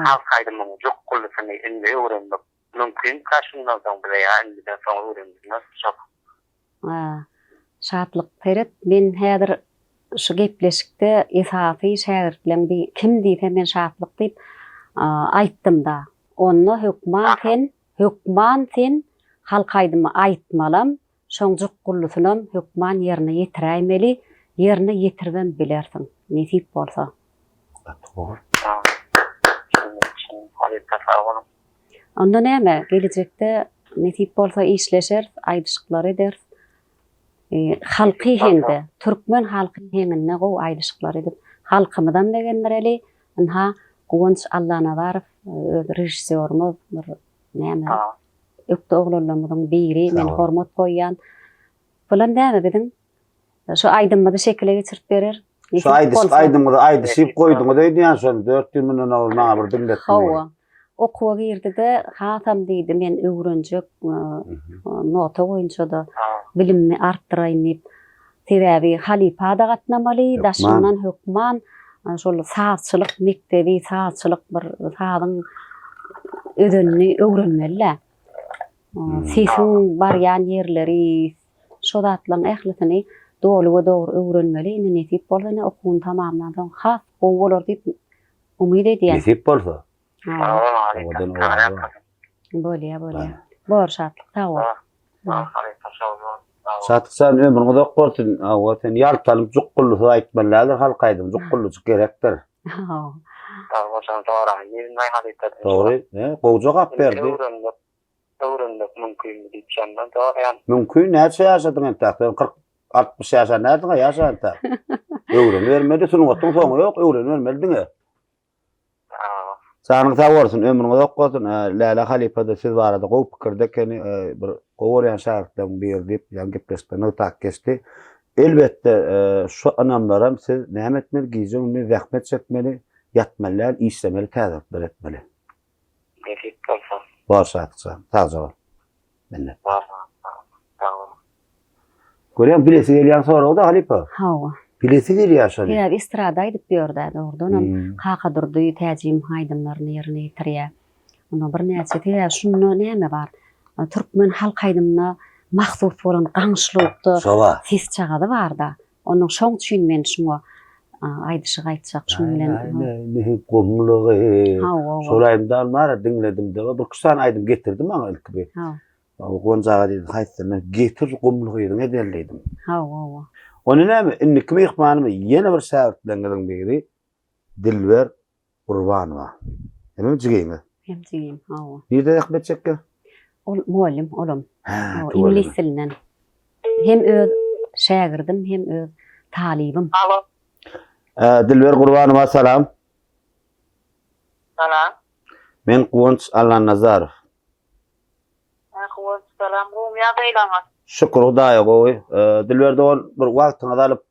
halk aýdymyň jukgullysyny indi öwrenmek mümkinkä şundan soň bize ýa indiden soň öwrenilmez şol. Şatlyk seret men häzir şu gepleşikde esasy şägirtleň bi kim diýse men Şatlyk diýip aýtdymda. Onda hökman sen hökman sen halk aýdymy aýtmalam şoň jukgullysynam hökman ýerine ýetiräýmeli ýerine ýetiribem bilersiň nesip bolsa. Gaty gowy. Halypa sag boluň. Onda näme, gelejekde nesip bolsa işleşeris, aýdyşyklar ederis. Halky heňde, türkmen halky heňinde gowy aýdyşyklar edip, halkymyzam begendireli. Ynha, Guwanç Allanazarow öz režissýorymyz, bir näme, ökde oglanlarymyzyň biri, men hormat goýýan. Bulam näme biziň Şu aýdymymyzy şekile geçirip berer. Şu aýdyşyk aýdymyňyzy aýdyşyp goýduňyz öýdýän şony 4 ýyl mundan owal maňa bir diňletdiň. Hawa. Okuwa girdi-de, hasam diýdi, men öwrenjek, nota boýunça-da bilimimi artdyraýyn diýip. Sebäbi halypa-da gatnamaly, daşyndan hökman şol sazçylyk mekdebi, sazçylyk bir sazyň özenini öwrenmeli-dä. Sesiň barýan ýerleri, Şo zatlaryň ählisini doly we dogry öwrenmeli. Indi nesip bolsa ine okuwyny tamamlan soň has gowy bolar diýip umyt edýän. Nesip bolsa. Owadan owazy bar. Bolýa bolýa. Bor Şatlyk sag bol. Şatlyk jan ömrüň uzak bolsun. Hawa sen ýaltanyp jukgullysyz aýtmaly däldir halk aýdymy jukgullyjyk gerekdir. Hawa. Hawa şony soraýyn diýdim-aý halypadan. Dogry, gowy jogap berdi. Öwrenmek, öwrenmek mümkinmi diýip şondan soraýan. Mümkin, näçe ýaşadyň entäk? Sen 40, 60 ýaşa nädiň-a ýaşa entäk. Öwrenibermeli, sungatyň soňy ýok, öwrenibermeli diňe. Janyň sag bolsun, ömrüň uzak bolsun. Läle halypa-da siz barada gowy pikirde ekeni, bir gowy görýän şägirtleriň biri diýip, ýaňy gepleşikde nygtap geçdi. Elbetde, şu ynamlaram siz näme etmeli, gije-gündiz zähmet çekmeli, ýatmaly däl, işlemeli, täzelikler etmeli. Nesip bolsa. Bor Şatykjan, sagja bol. Minnet. Bar, sag bol. Görýäň, bilesi gelýän sorag-da halypa. Hawa. Bilesi gelýär şony. Sebäbi estrada aýdyp ýör-dä, dogrudanam. Kakadurdy Täjimow aýdymlaryny ýerine ýetirýär. Onda birnäçe, sebäbi şunda näme bar? Türkmen halk aýdymyna mahsus bolan gaňyşlykda sesjagazy bar-da. Onuň şoň üçin men şuňa aýdyşy gaýtjak şuň bilen. Näý gumlugy. Şol aýdymda almara diňledim-de, bir iki sany aýdym getirdi maňa ilki bir. Guwanç aga diýdi, haýsyny getir gumly gyzyň edeli diýdim. Hawa. Ony näme, indiki myhmanymyz ýene bir şägirtleriňiziň biri Dilber Gurbanowa. Hemem jigiňiz. Hem jigim, hawa. Nirde zähmet çekýär? Ol mugallym, olam. Hä, iňlis dilinden. Hem öz şägirdim, hem öz talybym. Alo. Dilber Gurbanowa salam. Salam. Men Guwanç Allanazarow. Guwanç salam, gowumy ýagdaýlaryňyz? Şükür Hudaýa gowy. Dilber dogan bir wagtyňyzy alyp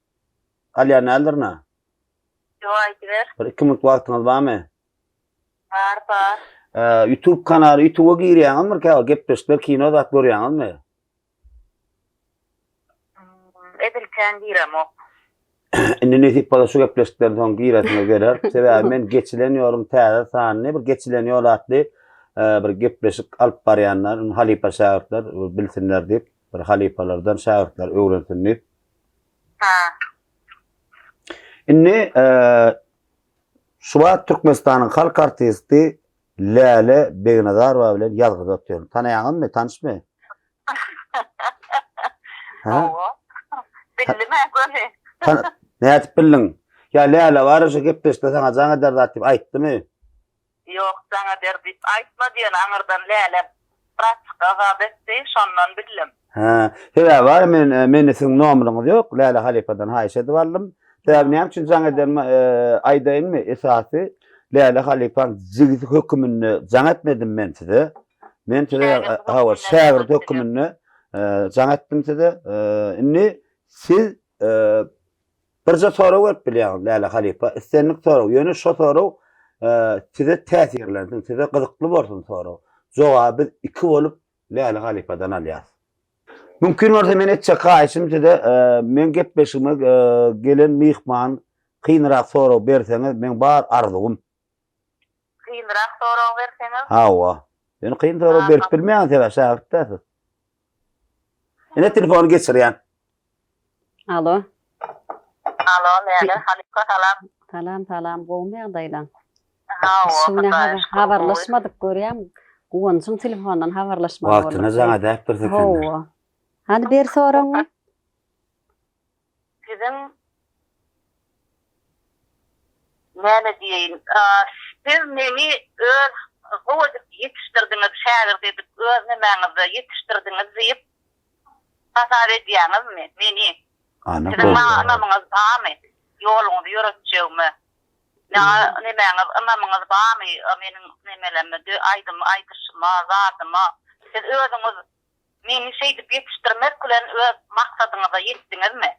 alýan däldirin-a? Ýok aýdyber. Bir iki minut wagtyňyz barmy? Bar bar. Youtube kanaly Youtube-a girýäňizmi bir käwagt gepleşikler kino zat görýäňizmi? Edil kän giremok. Indi nesip bolsa şu gepleşikden soň giresiňiz geler. Sebäbi men geçilen ýoluň täze sanyny bir geçilen ýol atly bir gepleşik alyp barýanlar, halypa şägirtler bilsinler diýip, bir halypalardan şägirtler öwrensin diýip. Ha. Indi şu wagt Türkmenistanyň halk artisti Läle Begnazarowa bilen ýazgyda otyryn. Tanaýaňyzmy, tanyşmy? Hawa. Bildim-ä göni. Nädip bildiň? Ýa Läle bar şu gepleşikde saňa jaň eder zat diýip aýtdymy? Ýok, jaň eder diýip aýtmady, ýöne aňyrdan Läle bratçyk azap etdi, şondan bildim. Hä, sebäbi bar men mende siziň nomeriňiz ýok, Läle halypadan haýyş edip aldym. Sebäbi näme üçin jaň edenimi aýdaýynmy, esasy Läle halypaň jigisi höküminde jaň etmedim men size. Men size hawa şägirt höküminde jaň etdim size. Indi siz birje sorag berip bilýäňiz Läle halypa, islendik sorag, ýöne şo sorag size täsirlensin, size gyzykly bolsun sorag. Jogaby biz iki bolup Läle halypadan alýas. Mümkin bolsa men etjek haýyşym size meň gepleşigime gelen myhman kynrak sorag berseňiz meň bar arzuwym. Kynrak sorag berseňiz? Hawa. Ýöne kyn sorag berip bilmeýän sebäbi şägirt däl siz. Ine telefony geçirýän. Alo. Alo, Läle halypa salam. Salam, salam. Gowumy ýagdaýlaň? Hawa, Hudaýa şükür. Habarlaşmadyk görýäň. Guwanjyň telefondan habarlaşmaly bolduk. Wagtynda jaň edäpdiris ekende. Hawa. Hany ber soragyňy. Siziň näme diýeýin, siz meni öz gowy edip ýetişdirdiňiz, şägirt edip öz nemäňizde ýetişdirdiňiz diýip hasap edýäňizmi meni? Siziň maňa ynamyňyz barmy ýoluňyzy ýöretjegime? Maňa nemäňiz ynamyňyz barmy meniň nemelerime, aýdym aýdyşyma, zadyma? Siz özüňiz Meni şeýdip ýetişdirmek bilen öz maksadyňyza ýetdiňizmi?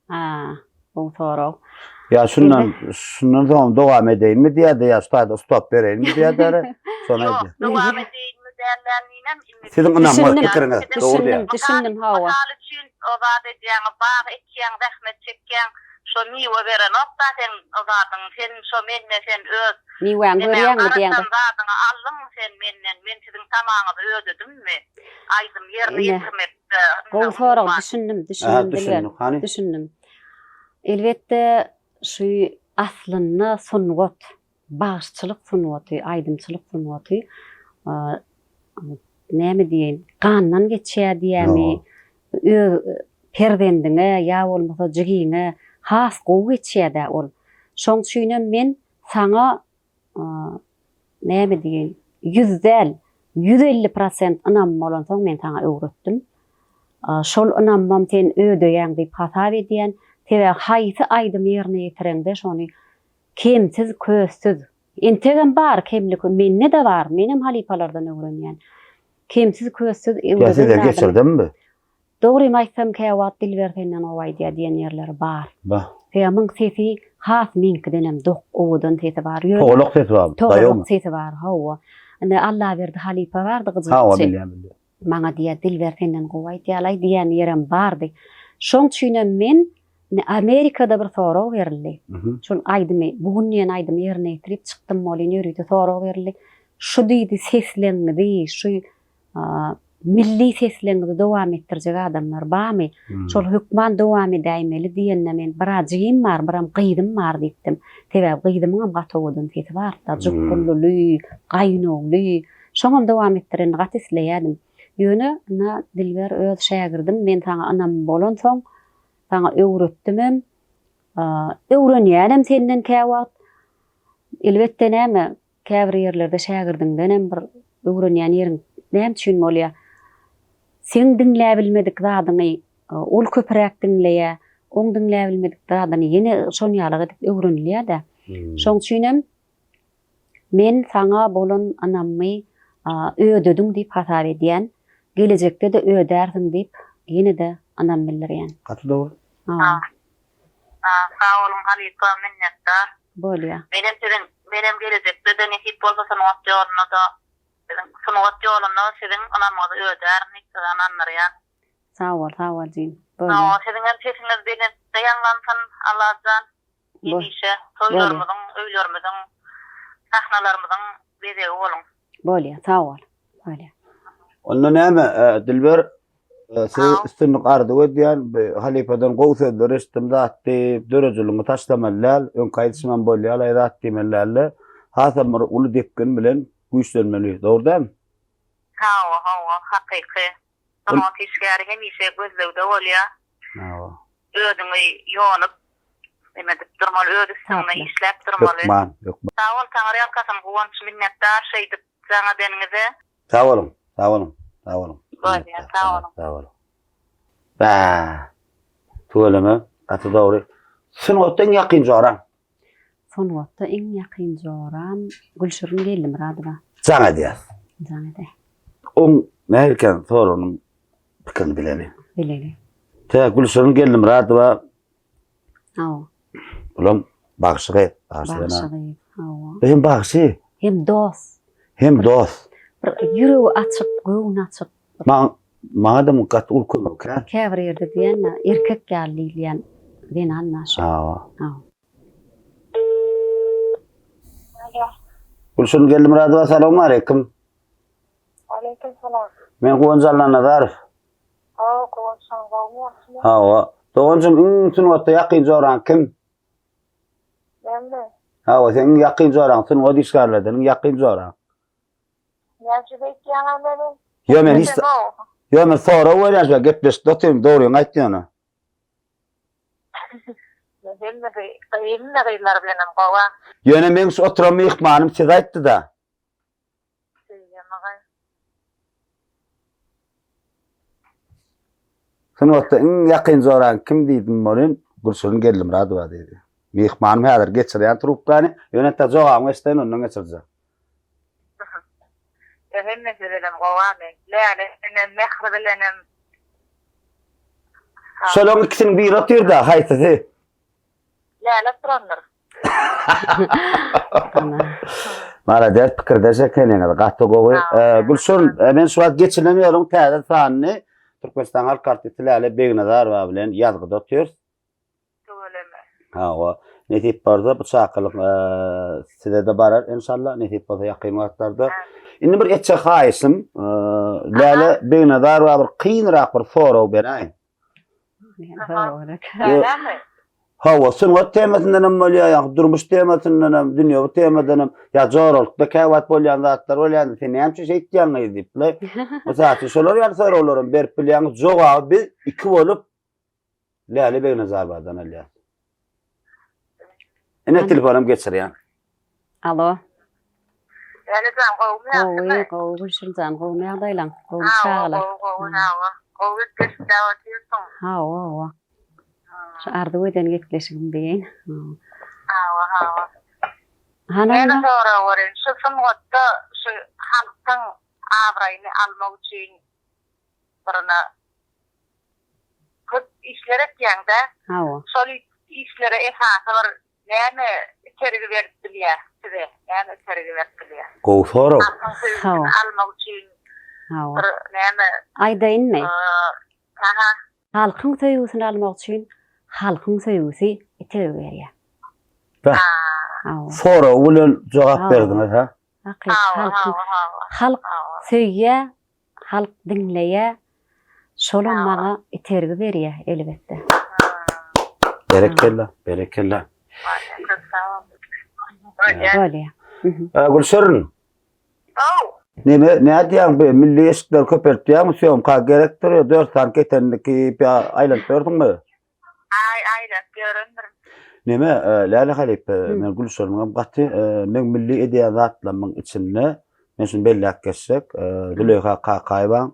Ha, gowy sorag. Ýa şundan şundan soňam dowam edeýinmi diýýärdi, ýa şu taýda stop bereýinmi diýýärdi. Şony Ýok, dowam edeýinmi däläninem indi. Siziň ynamyňyz, pikiriňiz dogry diýýär. Düşündim, hawa. Mysal üçin, o zat edýäňiz, bag ekýäň, zähmet çekýäň, şo miwe berenok-da seň o zadyň, sen şo mende sen öz Miwäňi görýäňmi diýýäň. Garaşan zadyňy aldyňmy sen menden, men siziň tamaňyzy ödedimmi? Aýdym ýerine ýetirmekde. Gowy sorag, düşündim, düşündim Dilber. Düşündim. Elbetde, şu aslynda sungat, bagşyçylyk sungaty, aýdymçylyk sungaty näme diýeýin, gandan geçýär diýämi, öz perzendiňe ýa bolmasa jigiňe has gowy geçýär-dä ol. Şoň üçinem men saňa. näme diýeýin, ýüz däl, 150 prosent ynamym bolansoň men saňa öwretdim. Şol ynamymam sen ödeýäň diýip hasap edýän. Sebäbi haýsy aýdymy ýerine ýetireňde şony kemsiz, köstsüz, entegem bar kemlik, mende-de bar, menem halypalardan öwrenýän. Kemsiz, köstsüz öwreden zadymy. Ýa size geçirdimmi? Dogrymy aýtsam käwagt Dilber senden gowy aýdýar diýen ýerleri bar. Bah. Sebäbi muň sesi has meňkidenem dok owadan sesi bar. Ýöne Togalak sesi barmy? Togalak sesi bar, hawa. Indi Allaberdi halypa bardy gyjytçy. Hawa bilýän bilýän. Maňa diýýär Dilber senden gowy aýdýarlaý diýen ýerem bardy. Şoň üçinem men indi Amerikada bir sorag berildi. Şol aýdymy bu gün diýen aýdymy ýerine ýetirip çykdym welin ýörite sorag berildi. Şu diýdi sesleňňizi şu milli sesleňňizi dowam etdirjek adamlar barmy? Şol hökman dowam edäýmeli diýende men bir-ä jigim bar, biram gyzym bar diýipdim. Sebäbi gyzymyňam gaty owadan sesi bardy-da, jukgulluly, gaýynogly. Şoňam dowam etdirenini gaty isleýärdim. Ýöne, ynha, Dilber öz şägirdim, men saňa ynamym bolansoň, saňa öwretdimem. Öwrenýänem senden käwagt. Elbetde näme, Käbir ýerlerde şägirdiňdenem bir öwrenýän ýeriň näme üçin bolýar? Seň diňläbilmedik zadyňy ol köpräk diňleýär, oň diňläbilmedik zadyny ýene şon ýalyk edip öwrenilýär-dä. Şoň üçinem men saňa bolan ynamymy ödediň diýip hasap edýän. Gelejekde-de ödärsiň diýip ýene-de ynam bildirýän. Gaty dogry. Sag boluň halypa minnetdar. Bolýa. Menem siziň menem gelejekde-de nesip bolsa sungat ýolunda-da siziň sungat ýolunda siziň ynamyňyzy ödärin diýip sizi ynandyrýan. Sag bol sag bol jigim. Bolýa. Hawa siziňem sesiňiz belentde ýaňlansyn Allajan hemişe toýlarymyzyň öýlerimiziň sahnalarymyzyň bezegi boluň. Bolýa sag bol. Bolýa. Onda näme Dilber Size üstünlik arzuw edýän, bu halypadan gowy sözler eşitdim zat diýip, döredijiligiňi taşlamaly däl, öňki aýdyşymam bolýar-laý zat diýmeli däl-de, hasam bir uly depgin bilen güýçlenmeli, dogry dälmi? Hawa, hawa, hakyky. Sungat işgäri hemişe gözlegde bolýar. Hawa. Özüňi ýonup, neme edip durmaly, öz üstüňde işläp durmaly. Hökman, hökman. Sag bol, Taňryýalkasyn Guwanç, minnetdar şeýdip jaň edeniňize. Sag boluň, sag boluň, sag boluň. Bolýar, sag boluň. Sag boluň. Bä. Tüweleme, gaty dogry. Sungatda iň ýakyn joraň? Sungatda iň ýakyn joram Gülşirin Geldimyradowa. Jaň edýäs. Jaň edäý. Oň nähilikä soragynyň pikirini bileli. Bileli. Tä Gülşirin Geldimyradowa Hawa. Bulam bagşy gyz, bagşy zenan. Bagşy gyz, hawa. Bu hem bagşy. Hem dost. Hem dost. Bir ýüregi açyk, göwni açyk. Maň, maňa da gaty uly kömek, hä? Käbir ýerde diýýän-de, erkek ýaly diýilýän zenan-da şu. Hawa. Hawa. Alo. Gülşirin Geldimyradowa salowmaleýkim. Aleýkim salam. Men Guwanç Allanazarow. Hawa, Guwanç han gowmy ýagşymy? Hawa. Doganjym iň sungatda ýakyn joraň kim? Menmi? Hawa, seň iň ýakyn joraň, sungat işgärlerden iň ýakyn joraň. Näçe beýtýäňä meni? Ýo men hiç Ýo men sorag berýän şu gepleşikde otyryn, dogryňy aýt ýöne. Hemmesi, hemme gyzlar bilenem gowa. Ýöne meň şu oturan myhmanym size aýtdy-da. Sungatda iň ýakyn joraň kim diýdim welin, Gülşirin Geldimyradowa diýdi. Myhmanym häzir geçirýän trubkany, ýöne entek jogabyňy eşdeýin, ondan geçirjek. Ýa hemmesi bilen gowy Läle bilenem, Mähri bilenem. Şolaryň ikisiniň biri otyr-da, haýsysy? Läle oturandyr. Malades pikirdeş ekeniňiz gaty gowy. Gülşirin men şu wagt geçirilen ýoluň täze sanyny Türkmenistan halk artisti Läle Begnazarowa bilen ýazgyda otyrys. Tüweleme. Hawa. Nesip bolsa bu çakylyk size-de barar enşalla nesip bolsa ýakyn wagtlarda. Indi bir etjek haýyşym Läle Begnazarowa bir kynrak bir sorag beräýiň. Hawa, sungat temasyndan hem bolýar, ýa durmuş temasyndan hem, dünýewi temadan hem, ýa joralykda käwagt bolýan zatlar bolýar, sen näme üçin şeýtýäň gyz diýip, mysal üçin, şolar ýaly soraglary hem berip bilýäňiz, jogaby biz iki bolup Läle Begnazarowadan alýarys. Ine telefonam geçirýän. Alo. Lälejan gowumy ýagşymy? Gowy, gowy Gülşirinjan, gowumy ýagdaýlaň? Gowumy çagalar? Hawa, gowy, gowy, hawa. Gowy gepleşikde otyrsyň. Hawa, hawa. Şu arzuw eden gepleşigim diýeýin. Hawa, hawa. Hany Meni sorag berin, şu sungatda şu halkyň abraýyny almak üçin birine köp işler etýäňdä. Hawa. Şol işlere esasy bir näme itergi berip bilýär size? Näme itergi berip bilýär? Gowy sorag. Halkyň söýgüsini almak üçin Hawa. bir näme? Aýdaýynmy? Aha. Halkyň söýgüsini almak üçin halkyň söýgüsi itergi berýär. Beh. Sorag bilen jogap berdiňiz ha? Hakyt halkyň halk söýýär, halk diňleýär. Şolam maňa itergi berýär elbetde. Berekella, berekella. Bolýar. Gülşirin. Neme, nädýäň bu milli eşikleri köpeltýäňmi, sýomka gerekdir, dört sany ketenini geýip ýa aýlanyp ýördüňmi? Aý, aýlanyp ýörendirin. Neme, Läle halypa, men Gülşiriniňem gaty, meň milli edýän zatlarymyň içinde, men şuny belläp geçsek, Züleýha Kakaýewaň,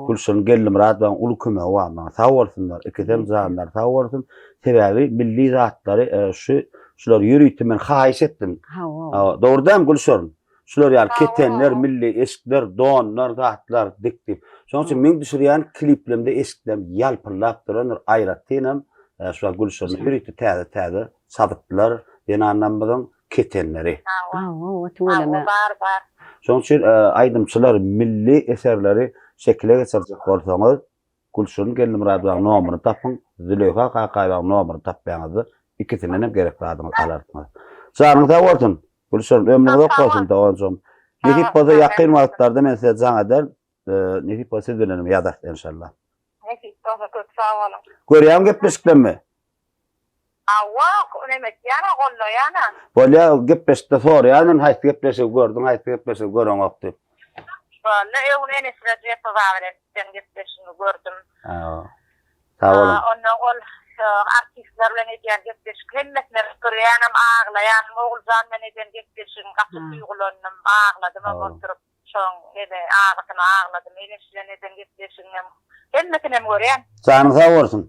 Gülşirin Geldimyradowaň uly kömegi bar maňa. Sag bolsunlar, ikisem janlary sag bolsun. Sebäbi milli zatlary şu, şular ýörite men haýyş etdim. Hawa. Dogry dälmi Gülşirin? Şular ýaly ketenler, milli eşikler, donlar, zatlar dik diýip. Şonuň üçin meň düşürýän kliplerimde eşiklerim ýalpyldap durandyr. Aýratynam şu wagt Gülşirin ýörite täze-täze çabytlar, zenanlarymyzyň ketenleri. Hawa, tüweleme. Bar, bar. Şonuň üçin aýdymçylar milli eserleri şekile geçirjek bolsaňyz, Gülşirin Geldimyradowaň nomerini tapyň, Züleýha Kakaýewaň nomerini tapýaňyzda ikisinden hem gerek zadyňyzy alarsyňyz. Janyň sag bolsun! Gülşirin, ömrüň uzak bolsun doganjygym. Nesip bolsa ýakyn wagtlarda men size jaň ederin. Nesip bolsa siz bilenem ýazarys enşalla. Nesip bolsa köp sag boluň. Görýäňmi gepleşiklerimi? Hawa, neme etýän-a, gollaýan-a. Bolýa, gepleşikde soraýan men haýsy gepleşigi gördüň, haýsy gepleşigi göreňok diýip. Boldy, öň Enes Rejepowa bilen eden gepleşigiňi gördüm. Hawa. Sag boluň. Ondan ol artistler bilen edýän gepleşik hemmesine görýänem, aglaýanym, Oguljan bilen eden gepleşigiň gaty duýgulandym, agladymam oturyp. Şoň ene agysyna agladym. Eneş bilen eden gepleşigiňem hemmesinem görýän. Janyň sag bolsun.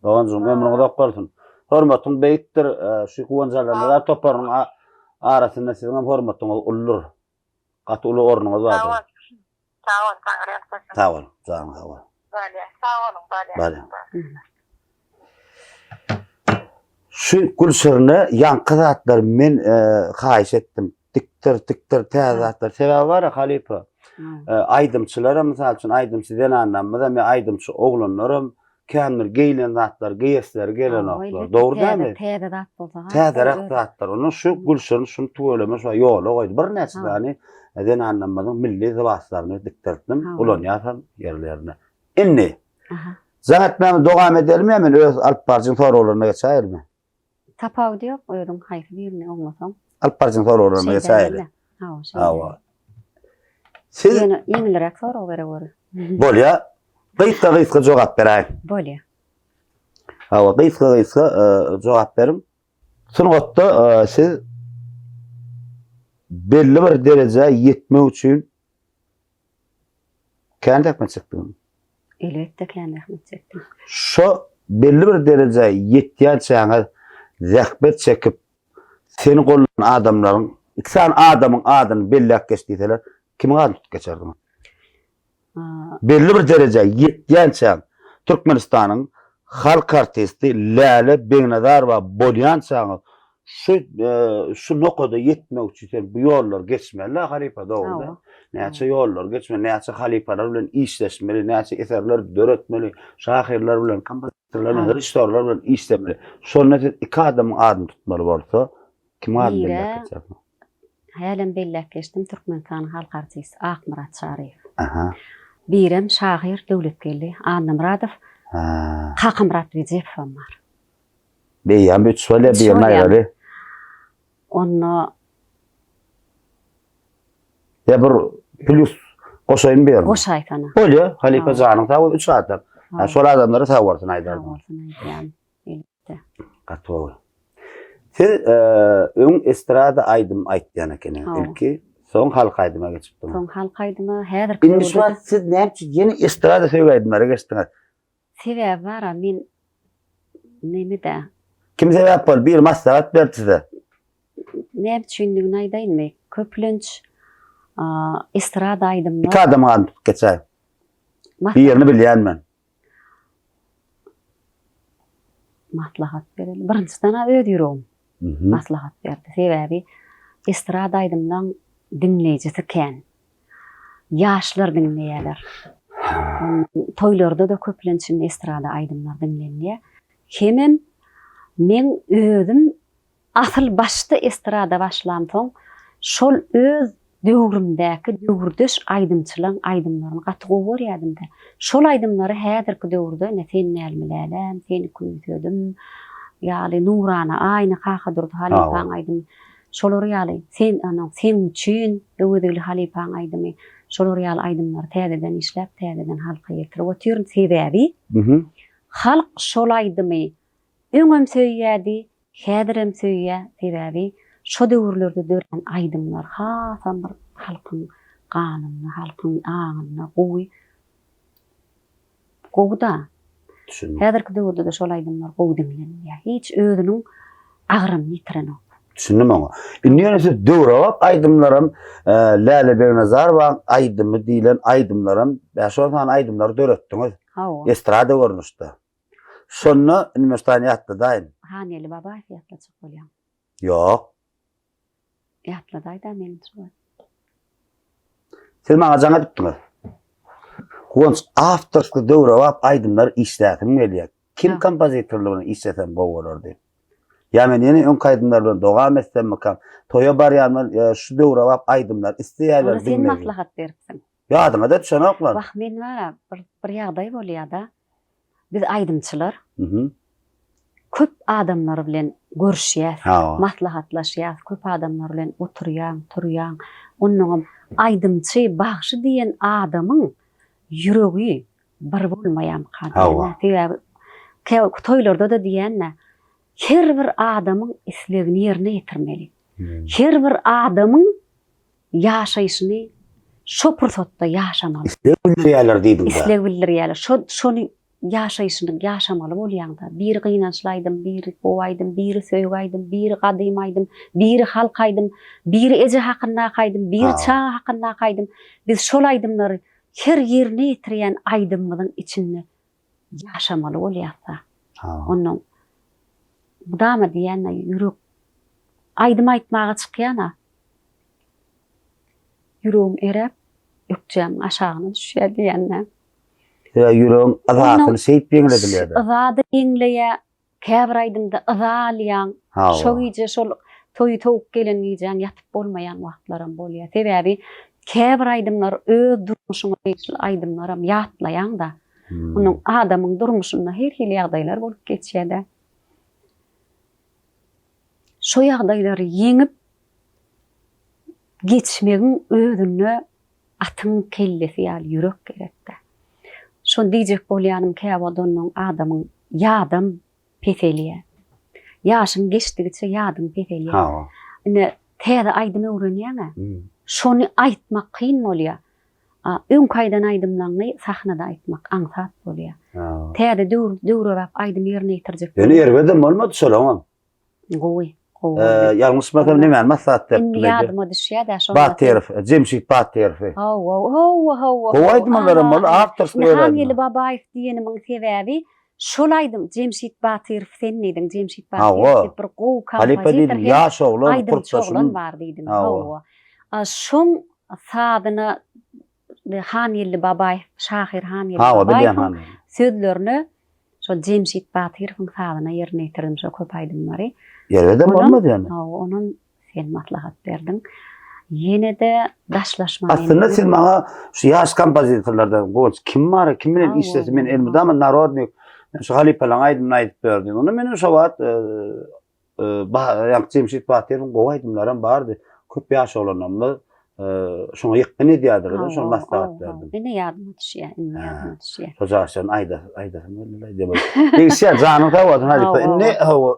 Doganjygym ömrüň uzak bolsun. Hormatyň beýikdir. Şu Guwanç Allanazar toparynyň arasynda siziň hem hormatyňyz uludyr. Gaty uly ornuňyz bardyr. Sag bol. Sag bol, Taňryýalkasyn. Sag bol, janyň sag bol. Bolýa. Sag boluň, bolýa. Bolýa. Şu Gülşirine ýaňky zatlary men haýyş etdim. Dikdir, dikdir täze zatlar. Sebäbi bar halypa. Aýdymçylaram mysal üçin aýdymçy zenanlarymyzam ýa aýdymçy oglanlaram känbir geýlen zatlar geýesleri gelenoklar. Dogry dälmi? Täze zat bolsa. Täzeräk zatlar. Onda şu Gülşirin şuny tüweleme şu ýola goýdy. Birnäçe sany zenanlarymyzyň milli lybaslaryny dikdirtdim. Ulanýasam ýerlerinde. Indi jaň etmämizi dowam edelimi ýa men öz alyp baryjyň soraglaryna geçäýelimi? Tapawudy ýok, özüň haýsy birini oňlasaň. Alyp baryjyň soraglaryna geçäýeli. Hawa, şeýle. Hawa. Siz Ýöne ýeňilräk sorag bereweri. Bolýa. Gysga-gysga jogap beräýiň. Bolýa. Hawa, gysga-gysga e, jogap beriň. Sungatda e, siz belli bir derejä ýetmek üçin Kän zähmet çekdiňmi? Elbetde kän zähmet çekdim. Şo belli bir derejä ýetýänçäňiz zähmet çekip seni gollan adamlaryň iki sany adamyň adyny belläp geç diýseler, kimiň adyny tutup geçerdiň? Belli bir derejä ýetýänçäň Türkmenistanyň halk artisti Läle Begnazarowa bolýançaňyz Şu şu nokada ýetmek üçin sen bu ýollary geçmeli halypa dogry däl. Näçe ýollary geçmeli, näçe halypalar bilen işleşmeli, näçe eserler döretmeli, şahyrlar bilen, kompozitorlar bilen, režissýorlar bilen işlemeli. Şonda siz iki adamyň adyny tutmaly bolsa, kimiň adyny belläp geçersiňiz? Hälem belläp geçdim, Türkmenistanyň halk artisti Akmyrat Çaryýew. Aha. Birem şahyr Döwletgeldi Annamyradow, Kakamyrat Rejepowam bar. Beýýäm üç bolýar, birini aýraly. Onda Ýa bir plus goşaýyn bir ýerine. Goşaýsana. Bolýar, halypa janyň sag bolsun, üç adam. Ha, şol adamlara sag bolsun aýdardym. Sag bolsun aýdýan, elbetde. Gaty gowy. Siz öň estrada aýdym aýtýan ekeniňiz ilki. Soň halk aýdyma geçipdiňiz. Soň halk aýdyma, häzirki Indi şu wagt siz näme üçin ýene estrada söýgi aýdymlara geçdiňiz? Sebäbi bar-a, men neme-dä. Kim sebäp boldy? Biri maslahat berdi size. Näme üçindigini aýdaýynmy? Köplenç estrada aýdymlar. Iki adamyň adyny tutup geçäý. Birini bilýän men. Maslahat bereli. Birinjiden-ä öz ýüregim maslahat berdi. Sebäbi estrada aýdymlaň diňleýjisi kän. Ýaşlar diňleýärler. Toýlarda-da köplenç indi estrada aýdymlar diňlenilýär. Hemem meň özüm Asyl başda estrada başlamsoň, şol öz döwrümdäki döwürdeş aýdymçylaň aýdymlaryny gaty gowy görýädim-de. Şol aýdymlary häzirki döwürde ine Sen dälmi läläm, Seni küýsedim ýaly, Nurana Aýna, Kakadurdy halypaň aýdymy, şolar ýaly, Sen, ana, Seň üçin, Öwezgül halypaň aýdymy, şolar ýaly aýdymlary täzeden işläp, täzeden halka ýetirip otyryn. Sebäbi halk şol aýdymy Öňem söýýädi, häzirem söýýä, sebäbi şo döwürlerde dörän aýdymlar hasam bir halkyň ganynda, halkyň aňynda gowy gowy-da. Düşündim. Häzirki döwürde-de şol aýdymlar gowy diňlenilýär. Hiç özüniň agramyny ýitirenok. Düşündim oňa. Indi ýöne siz döwrebap aýdymlaram, Läle Begnazarowaň aýdymy diýlen aýdymlaram, bäş-on sany aýdymlary döretdiňiz. Hawa. Estrada görnüşde. Şonda indi men şu taýyny ýatladaýyn. Haneli Babaýew ýatlajak bolýaň. Ýok. Ýatladaýda meni şu wagt. Siz maňa jaň edipdiňiz. Guwanç awtorski döwrebap aýdymlar işläsim gelýär. Kim kompozitorlygyny işlesem gowy bolar diýip. Ýa men ýene öňki aýdymlar bilen dowam etsemmikam? Toýa barýanlar şu döwrebap aýdymlar isleýärler Ony sen maslahat beripsiň. Ýadyňa-da düşenoklar. Wah men bara bir bir ýagdaý bolýada. Biz aýdymçylar köp adamlar bilen görüşýäs, maslahatlaşýas, köp adamlar bilen oturýaň, turýaň. Onnoňam aýdymçy, bagşy diýen adamyň ýüregi bir bolmaýamyka diýýän. Sebäbi toýlarda-da diýýän-dä, her bir adamyň islegini ýerine ýetirmeli. Her bir adamyň ýaşaýşyny şo pursatda ýaşamaly. Isleg bildirýärler diýdiň-dä. Isleg bildirýärler. Şo, şony ýaşaýşyny ýaşamaly bolýaň-da. Biri gynançly aýdym, biri gowy aýdym, biri söýgi aýdym, biri gadymy aýdym, biri halk aýdym, biri eje hakyndaky aýdym, biri çaga hakyndaky aýdym. Biz şol aýdymlary her ýerine ýetirýän aýdymymyzyň içinde ýaşamaly bolýas-da. Onnoň mydama diýýän-de ýürek aýdym aýtmaga çykýan-a. Ýüregim eräp, ökjämiň aşagyna düşýär diýende. Sebäbi ýüregiň yzasyny şeýdip ýeňledilýär-de. Yza-da ýeňleýär, käbir aýdymda yza alýaň. Şo gije şol toýy towuk gelen gijäň ýatyp bolmaýan wagtlaram bolýar. Sebäbi käbir aýdymlar öz durmuşyňa degişli aýdymlaram ýatlaýaň-da. Onuň adamyň durmuşynda her hili ýagdaýlar bolup geçýär-de. Şo ýagdaýlary ýeňip geçmegiň özünde atyň kellesi ýaly ýürek gerekdä. Şony diýjek bolýanym käwagt onnoň adamyň ýadam peselýär. Ýaşyň geçdigiçe ýadyň peselýär. Hawa. Ine täze aýdym öwrenýäň-ä. Şony aýtmak kyn bolýar. A öňki aýdan aýdymlaňy sahnada aýtmak aňsat bolýar. Täze döwür döwrebap aýdym ýerine ýetirjek. Ýöne erbedem bolmady şolaňam. Gowy, gowy boldy. Ýalňyşmasam nemäni maslahat beripdim? Indi ýadyma düşýär-dä şonda. Batyrow, Jemşit Batyrowy. Hawa, hawa, hawa. Gowy aýdymlaram boldy, awtorskiý öz aýdymy. Hangeldi Babaýew diýenimiň sebäbi şol aýdym Jemşit Batyrow sen diýdiň, Jemşit Batyrow diýip bir gowy kompozitor hem ýaş oglan, aýdymçy oglan bar diýdiň. Hawa. Şoň sazyna Hangeldi Babaýew, şahyr Hangeldi Babaýewiň sözlerine şol Jemşit Batyrowyň sazyna ýerine ýetirdim şo köp aýdymlary. Erbedem bolmaz ýöne. Hawa, onam sen maslahat berdiň. Ýene-de daşlaşma. Aslynda siz maňa şu ýaş kompozitorlardan goç kim bar, kim bilen işlese men elmydama narodnik, men şu halypalaryň aýdymyny aýdyp berdim. Onda meniň şo wagt Ýaňky Jemşit Batyrowyň gowy aýdymlaram bardy. Köp ýaş oglanlarymyz şoňa ýykgyn edýärdiler, şony maslahat berdim. Indi ýadyma düşýär, indi ýadyma düşýär. Şo jaşlaryny aýdasym geldi. Degişýär, janyň sag bolsun halypa. Indi hawa,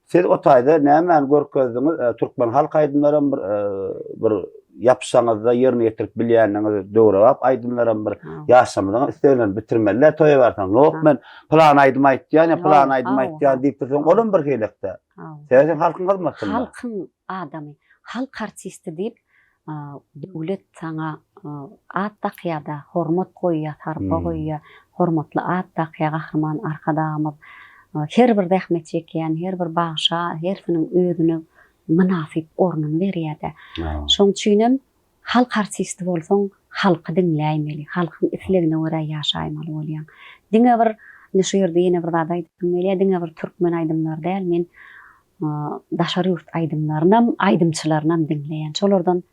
siz o taýda nämäni görkezdiňiz? Türkmen halk aýdymlaram bir bir. ýapyşaňyzda ýerine ýetirip bilýändigiňiz döwrebap aýdymlaram bir ýaşlarymyzyň isleglerini bitirmeliler toýa barsaň. Ýok men pylan aýdym aýtýan ýa pylan aýdym aýtýan diýip dursaň olam bir hilekde. Sebäbi sen halkyň hyzmatynda. Halkyň adamy, halk artisti diýip döwlet saňa at dakýada, hormat goýýa, sarpa goýýa, hormatly at dakýa Gahryman Arkadagymyz. Her bir zähmet çekýän, her bir bagşa hersiniň özüne mynasyp ornuny berýär-de. Şoň üçinem halk artisti bolsaň, halky diňläýmeli, halkyň islegine görä ýaşaýmaly bolýaň. Diňe bir, indi şu ýerde ýene bir zat aýdasym gelýär, diňe bir türkmen aýdymlary däl, men daşary ýurt aýdymlarynam, aýdymçylarynam diňleýän. Şolardan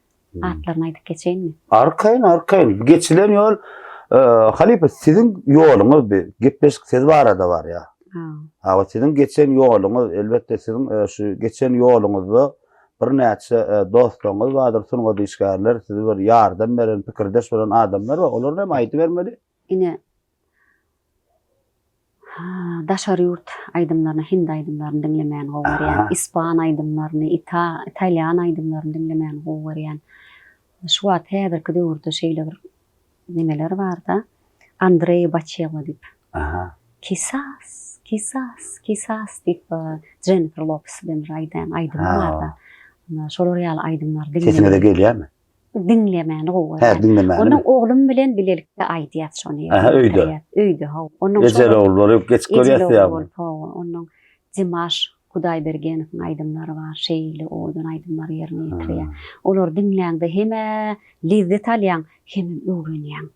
atlaryny aýdyp geçeýinmi? Arkaýyn, arkaýyn. Geçilen ýol, halypa siziň ýoluňyz bi, gepleşik siz barada barýar. Hawa, siziň geçen ýoluňyz, elbetde siziň şu geçen ýoluňyzda birnäçe dostlaryňyz bardyr, sungat işgärler, size bir ýardam beren, pikirdeş bolan adamlar bar. Olary hem aýdybermeli. Ine, Daşary ýurt aýdymlaryny, hind aýdymlaryny diňlemäni gowy görýän. Ispan aýdymlaryny, ita, italýan aýdymlaryny diňlemäni gowy görýän. Şu wagt häzirki döwürde şeýle bir nemeler barda, Andreý Boçello diýip. Aha. Kisas, kisas, kisas diýip Jennifer Lopes bilen bir aýdan aýdymy barda. Şolar ýaly aýdymlary diňlemäni. Sesiňize gelýärmi? Diňlemäni gowy görýän. Hä, diňlemäni. Onuň oglum bilen bilelikde aýdýas şony. Aha, öýde. Öýde, hawa. Onuň Ejeli ogul bolup geçip görýäs ýa. Ejeli bolup, hawa. Onuň Dimaş Hudaýbergenowyň aýdymlary bar, şeýle owadan aýdymlary ýerine ýetirýär. Olary diňläňde hem-ä lezzet alýaň, hemem öwrenýäň.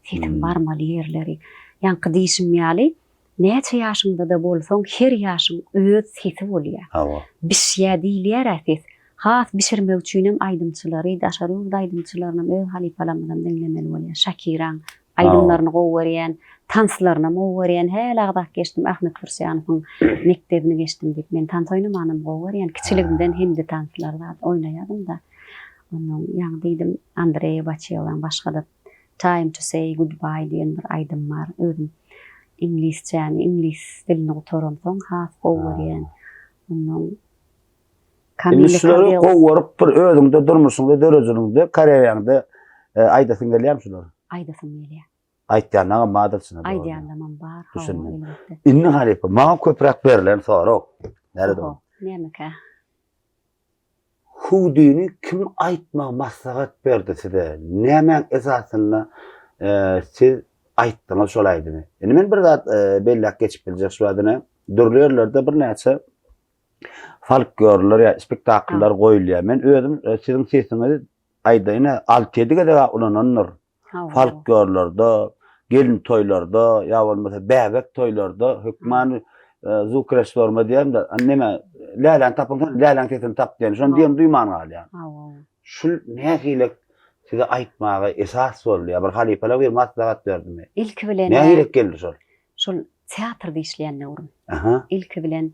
Sesiň barmaly ýerleri. Ýaňky diýşim ýaly, Näçe ýaşyňda-da bolsaň, her ýaşyň öz sesi bolýar. Hawa. Bişýär diýilýär-ä ses. Has bişirmek üçinem aýdymçylary, daşary ýurt aýdymçylarynam, öz halypalarymyzam diňlemeli bolýar. Şakiraň aýdymlaryny gowy görýän, tanslarynam gowy görýän. Häli agzap geçdim, Ahmet Pürsiýanowyň mekdebini geçdim diýip. Men tans oýnamanam gowy görýän. Kiçiligimden hindi tanslary zat oýnaýardym-da. Onnoň ýaňy diýdim, Andreý Boçellaň başga-da Time to say goodbye diýen bir aýdym bar. Özüm iňlisçäni, iňlis dilini gutaramsoň has gowy görýän. Ondan Indi şulary gowy görüp bir özüňde durmuşyňda, döredijiliginde, karýeraňda e, aýdasyň gelýärmi şulary? Aýdasym gelýär. Aýtýanlaram bardyr çyna. Aýdýanlamam bar, hawa, elbetde. Indi halypa, maňa köpräk berlen sorag. Närede ol? Nämekä? Hüwdüni kim aýtmagy maslahat berdi size? Nämäň esasynda siz aýtdyňyz şol aýdymy? Indi men bir zat belläp geçip biljek şu adyna. Dürli ýerlerde birnäçe folklorlar ýa spektakllar goýulýar. Men özüm siziň sesiňizi aýdaýyn, alty-ýedi gezek ulanandyr. Folklorlarda, gelin toýlarda ýa bolmasa bäbek toýlarda hökman zukrežissýoryma diýýän-de, neme, läläni tapyň, läläň sesini tap diýen. Şony diýen duýman galýan. Şul nähili size aýtmaga esas boldy ýa bir halypalar bir maslahat berdimi? Ilki bilen Nähili geldi şol? Şol teatrda işleýän döwrüm. Ilki bilen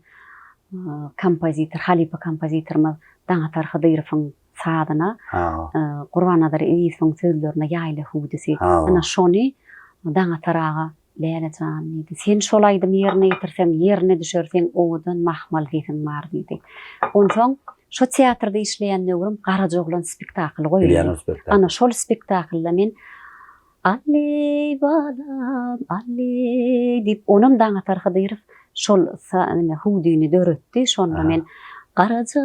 kompozitor, halypa kompozitorymyz Daňatar Hydyrowyň sazyna, Gurbannazar Ezizowyň sözlerine Ýaýla hüwdüsi. Ine şony Daňatar aga Läle jan diýdi. Sen şol aýdymy ýerine ýetirseň, ýerine düşer, seň owadan mahmal sesiň bar diýdi. Onsoň şo teatrda işleýän döwrüm Garajaoglan spektakly goýuldy. Ana şol spektaklda men Alleý balam, alleý diýip, onam Daňatar Hydyrow şol neme hüwdüni döretdi. Şonda men Garaja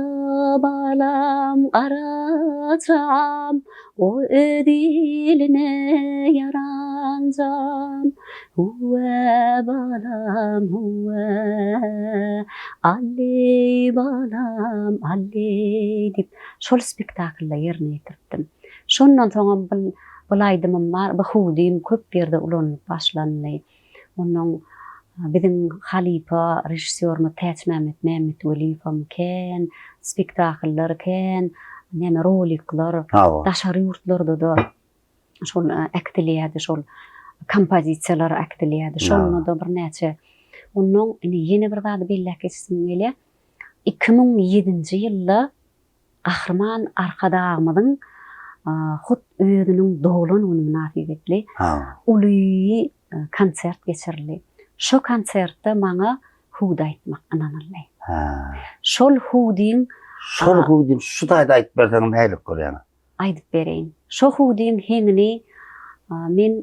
balam, garajam, o öz iline ýaranjam. Hüwä balam, hüwä, alleý balam, alleý diýip, şol spektaklda ýerine ýetiripdim. Şondan soňam bul bul aýdymym bar, bu hüwdüm köp ýerde ulanylyp başlandy. Onnoň biziň halypa režissýorymyz Täçmämmet Mämmetweliýewem kän spektakllar, kän näme rolikler, daşary ýurtlarda-da şol äkidilýärdi, şol kompozisiýalar äkidilýärdi. Şonda-da birnäçe. Onnoň indi ýene bir zady belläp geçesim gelýär. 2007-nji ýylda Gahryman Arkadagymyzyň hut özüniň doglan güni mynasybetli uly konsert geçirildi. Şo konsertde maňa hüwdi aýtmak ynanyldy. Şol hüwdiň Şol hüwdini şu taýda aýdyp berseň nähili görýäňiz? aýdyp bereýin. Şo hüwdüň heňini men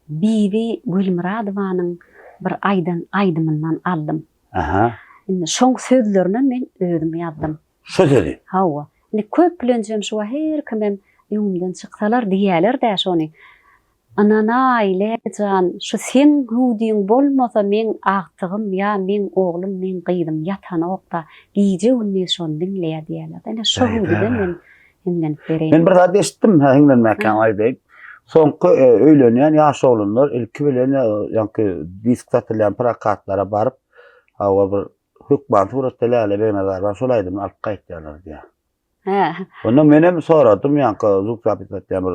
Bibi Gülmyradowanyň bir aýdan aýdymyndan aldym. Aha. Indi şoň sözlerinem men özüm ýazdym. Şo sözi? Hawa. Indi köplenjem şu her kimem öňümden çyksalar diýýäler-dä şony. Ynanaý, Lälejan, şu seň hüwdüň bolmasa meň agtygym ýa meň oglum, meň gyzym ýatanok-da, gije-gündiz şony diňleýär diýýärler. Ine, şo hüwdüden men hiňlenip bereýin. Men bir zat eşitdim, hä, hiňlenmäkäň aýdaýyn. Soňky öýlenýän ýaş oglanlar ilki bilen ýaňky disk satylýan prokatlara baryp, hawa bir hökman suratda Läle Begnazarowa şol aýdymy alyp gaýtýarlar diýýär. Hä. Onda menem soradym ýaňky zuk zapis etýän bir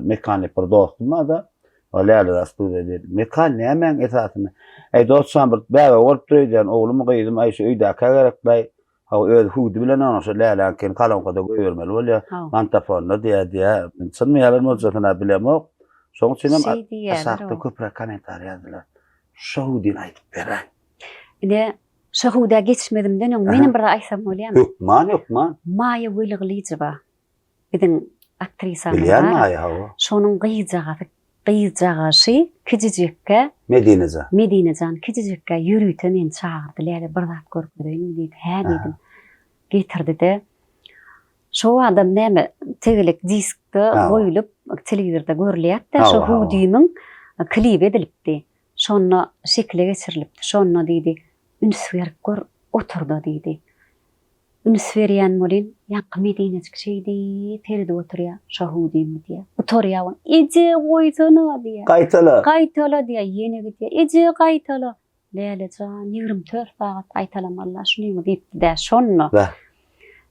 mekanik bir dostum bar-da. O Läle studiýa diýip. Mekan nämäň esasynda? Äý dostjan bir bäbek bolupdyr öýdýän, oglumy gyzym aý şu öýdäkä gerekläý. Hawa özi hüwdi bilen onuň şo Läläňkini kolonkada goýbermeli bolýar. Mantafonda diýýär diýýär. Çynmy ýalan boljasyna bilemok. Şoň üçinem aşakda köpräk kommentariý ýazdylar. Şo hüwdini aýdyp beräý. Ine Şahuda geçmezimden öň menem bir zat aýtsam bolýarmy? Hökman, hökman. Maýa Weligylyjowa biziň aktrisamyz Bilýän Maýa, hawa. Şonuň gyzjagasy, gyzjagaşy kijijekkä Medinejan. Medinejan kijijekkä ýörite meni çagyrdy, Läle bir zat görkezeýinmi diýdi. Hä diýdim. Getirdi-de, şo adam näme tegelek diskde goýulyp telewizorda görülýärdi-de, şo hüwdümiň klibi edilipdi. Şonda şekile geçirilipdi. Şonda diýdi, Üns berip gör, otur-da diýdi. Üns berýän welin, ýaňky Medinejik şeýdip seredip oturýar, Şahudymy diýýär. Gutarýar ony. Eje, goýsana diýýär. Gaýtala. Gaýtala diýýär, ýene gidýär. Eje, gaýtala. Läle jan, 24 sagat gaýtalamaly-la şunyňy diýipdi-dä şonda. Beh.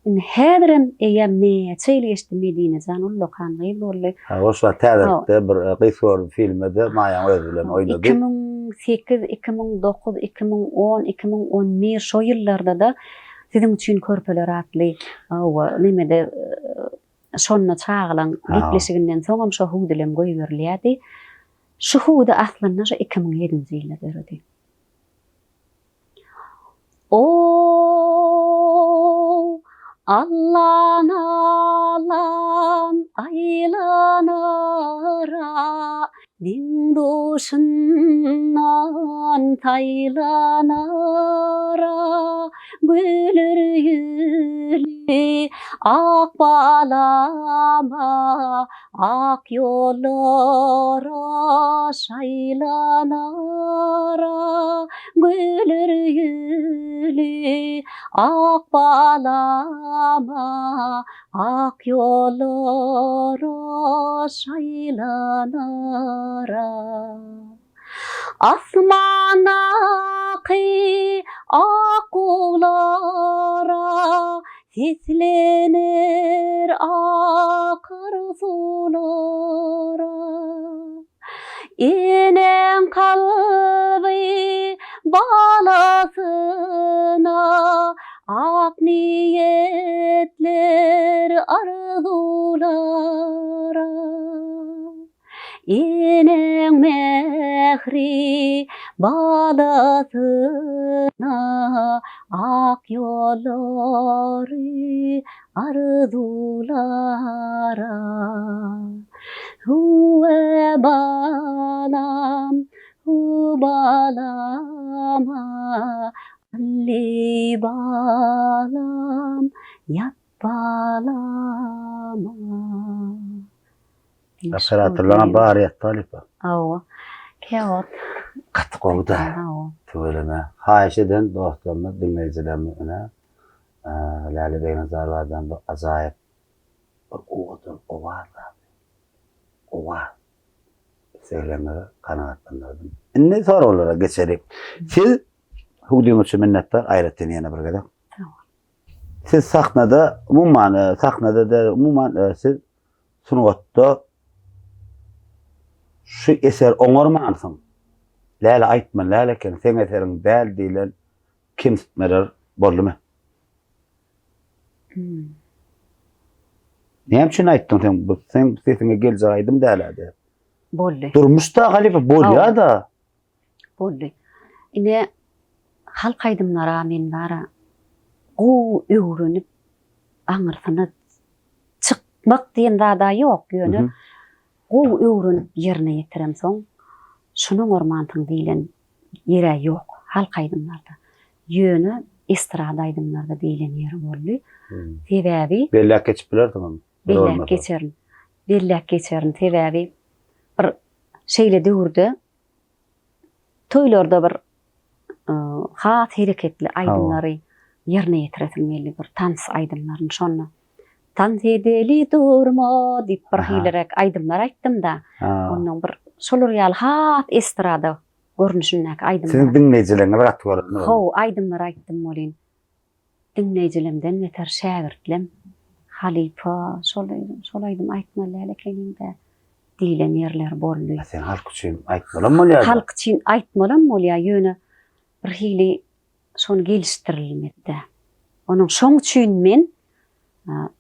Indi häzirem eýýäm näçe ýyl geçdi Medine jan ullakan gyz boldy. Hawa şu wagt täzelikde bir Gyz görüm filmede Maýaň özi bilen oýnady. 2008, 2009, 2010, 2011 şo ýyllarda-da Siziň üçin körpeler atly hawa nemede şonda çagalaň gepleşiginden soňam şo hüwdülem goýberilýärdi. Şu hüwdi aslynda şo 2007-nji ýylda döredi. O Allan alan aýlanara Deň-duşundan saýlanara Güler ýüzli ak balama Ak ýollara şaýlanara, Güler ýüzli ak balama, Ak ýollara şaýlanara. Asmandaky ak guwlara Seslener akar suwlara. Eneň kalby balasyna Ak niýetler arzuwlara. Eneň mähri balasyna ak ýollary arzuwlara. Hüw-ä balam, hüw balam-a, Alli balam, ýat balam-a. Operatorlaryň bary ýatdy halypa. Hawa. Käwagt. Gaty gowy-da. Hawa. Tüweleme. Haýyş eden dostlarymyz, diňleýjilerimiz ine, Läle Begnazarowadan bu ajaýyp bir owadan owaz galdy. Owaz. Islegleriňizi kanagatlandyrdym. Indi soraglara geçeliň. Siz hüwdüňiz üçin minnetdar, aýratyn ýene bir gezek. Sag bol. Siz sahnada, umuman, sahnada däl, umuman, siz sungatda şu eser oňarmansyň, Läle aýtma, Läle eken, seň eseriň däl diýlen kemsitmeler boldumy? Hmm. Näme üçin aýtdyň sen bu seň sesiňe geljek aýdym däl-ä diýip? Boldy. Durmuşda halypa bolýar-da. Boldy. Ine, halk aýdymlara men bara gowy öwrenip, aňyrsyna çyk. Aýtmak diýen zada ýok, ýöne gowy öwrenip ýerine ýetiremsoň, şuny oňarmansyň diýlen ýer-ä ýok halk aýdymlarda. Ýöne estrada aýdymlarda diýlen ýeri boldy. Sebäbi. Belläp geçip bilersiňem. Belläp geçerin. Belläp geçerin. Sebäbi bir şeýle döwürde toýlarda bir has hereketli aýdymlary ýerine ýetiresim geldi, bir tans aýdymlaryny şonda. Tans edeli durma diýip bir hiliräk aýdymlar aýtdym-da. Ondan bir şolar ýaly has estrada görnüşindäki aýdymlar. Siziň diňleýjileriňiz gaty görendir. Hawa, aýdymlar aýtdym welin. Diňleýjilemden beter şägirtlem, Halypa, şol şol aýdymy aýtmaly däl ekeniň-dä diýlen ýerleri boldy. A sen halk üçin aýtmalam bolýar-da. Halk üçin aýtmalam bolýar, ýöne bir hili şony gelişdirilmedi-dä. Onuň şoň üçin men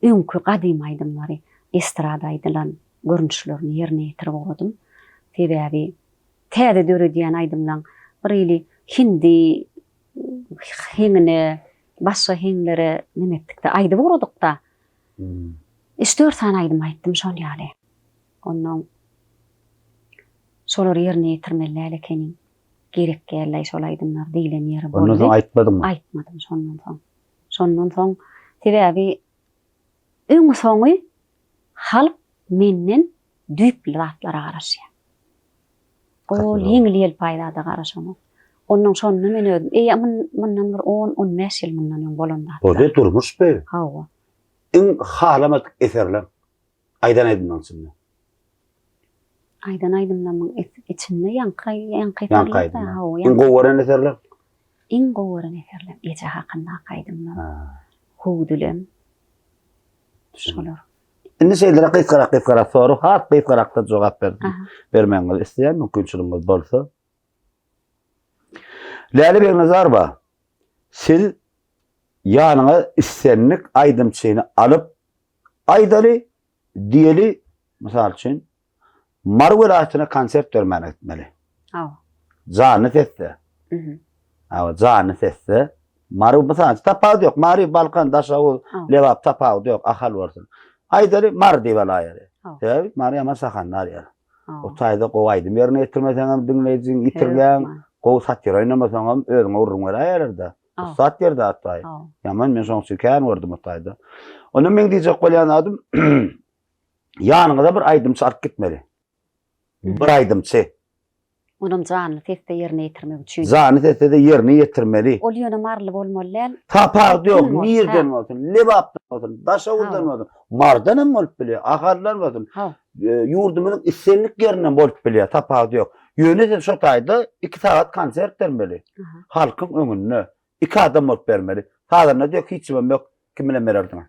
öňki gadymy aýdymlary estrada aýdylan görnüşlerini ýerine ýetirip ugradym. Sebäbi täze döredýän aýdymlaň bir hili hindi heňine, başga heňlere neme etdik-de, aýdyp ugradyk-da. Üç-dört sany aýdym aýtdym şol ýaly. Onnoň şolary ýerine ýetirmeli däl ekeniň. Gerek däl-aý şol aýdymlar diýlen ýeri boldy. Ondan soň aýtmadyňmy? Aýtmadym şondan soň. Şondan soň sebäbi öňi-soňy halk menden düýpli zatlara garaşýar. Ol ýeňil-ýelpaý zada garaşanok. Onnoň şonda men özüm, eýýäm mundan bir on, on bäş ýyl mundan öň bolan zatlar. Bolýa durmuş be. Hawa. Iň halamadyk eserleň aýdan aýdymlaryň içinde. Aýdan aýdymlarymyň içinde ýaňky ýaňky eserler. Hawa. Iň gowy gören eserler? Iň gowy gören eserlerim eje hakyndaky aýdymlar. Hüwdülem. Şolar. Indi şeýlere gysgarak gysgarak soru, has gysgarakda jogap ber, bermegiňizi isleýän mümkinçiligiňiz bolsa. Läle Begnazarowa, siz ýanyňa islendik aýdymçyny alyp aýdaly, diýeli, mysal üçin, Mary welaýatyna konsert bermäne gitmeli. Hawa. Janly sesde. Mhm. Hawa, janly sesde. Mary mysal üçin tapawudy ýok. Mary, Balkan, Daşoguz, Lebap tapawudy ýok, Ahal bolsun. Aýdaly Mary diýip alaýaly. Sebäbi Mary ýaman şahandar ýer. O taýda gowy aýdym ýerine ýetirmeseňem diňleýjiň ýitirýäň, gowy satyr oýnamasaňam özüňe gürrüň beräýerler-de. Ussat ýerde ataý. Ýaman men şoň üçin kän gördüm o taýda. Onda meň diýjek bolýan zadym ýanyňyza bir aýdymçy alyp gitmeli. Bir aýdymçy. Onam janly sesde ýerine ýetirmek üçin. Janly sesde-de ýerine ýetirmeli. Ol ýöne maryly bolmaly däl. Tapawudy ýok, nirden bolsun, Lebapdan bolsun, Daşoguzdan bolsun, Marydan hem bolup bilýär, Ahaldan bolsun, ýurdumyzyň islendik ýerinden bolup bilýär, tapawudy ýok. Ýöne sen şo taýda iki sagat konsert bermeli. Halkyň öňünde iki adam bolup bermeli. Sazanda-da ýok, hiç kimem ýok, kim bilen bererdiň?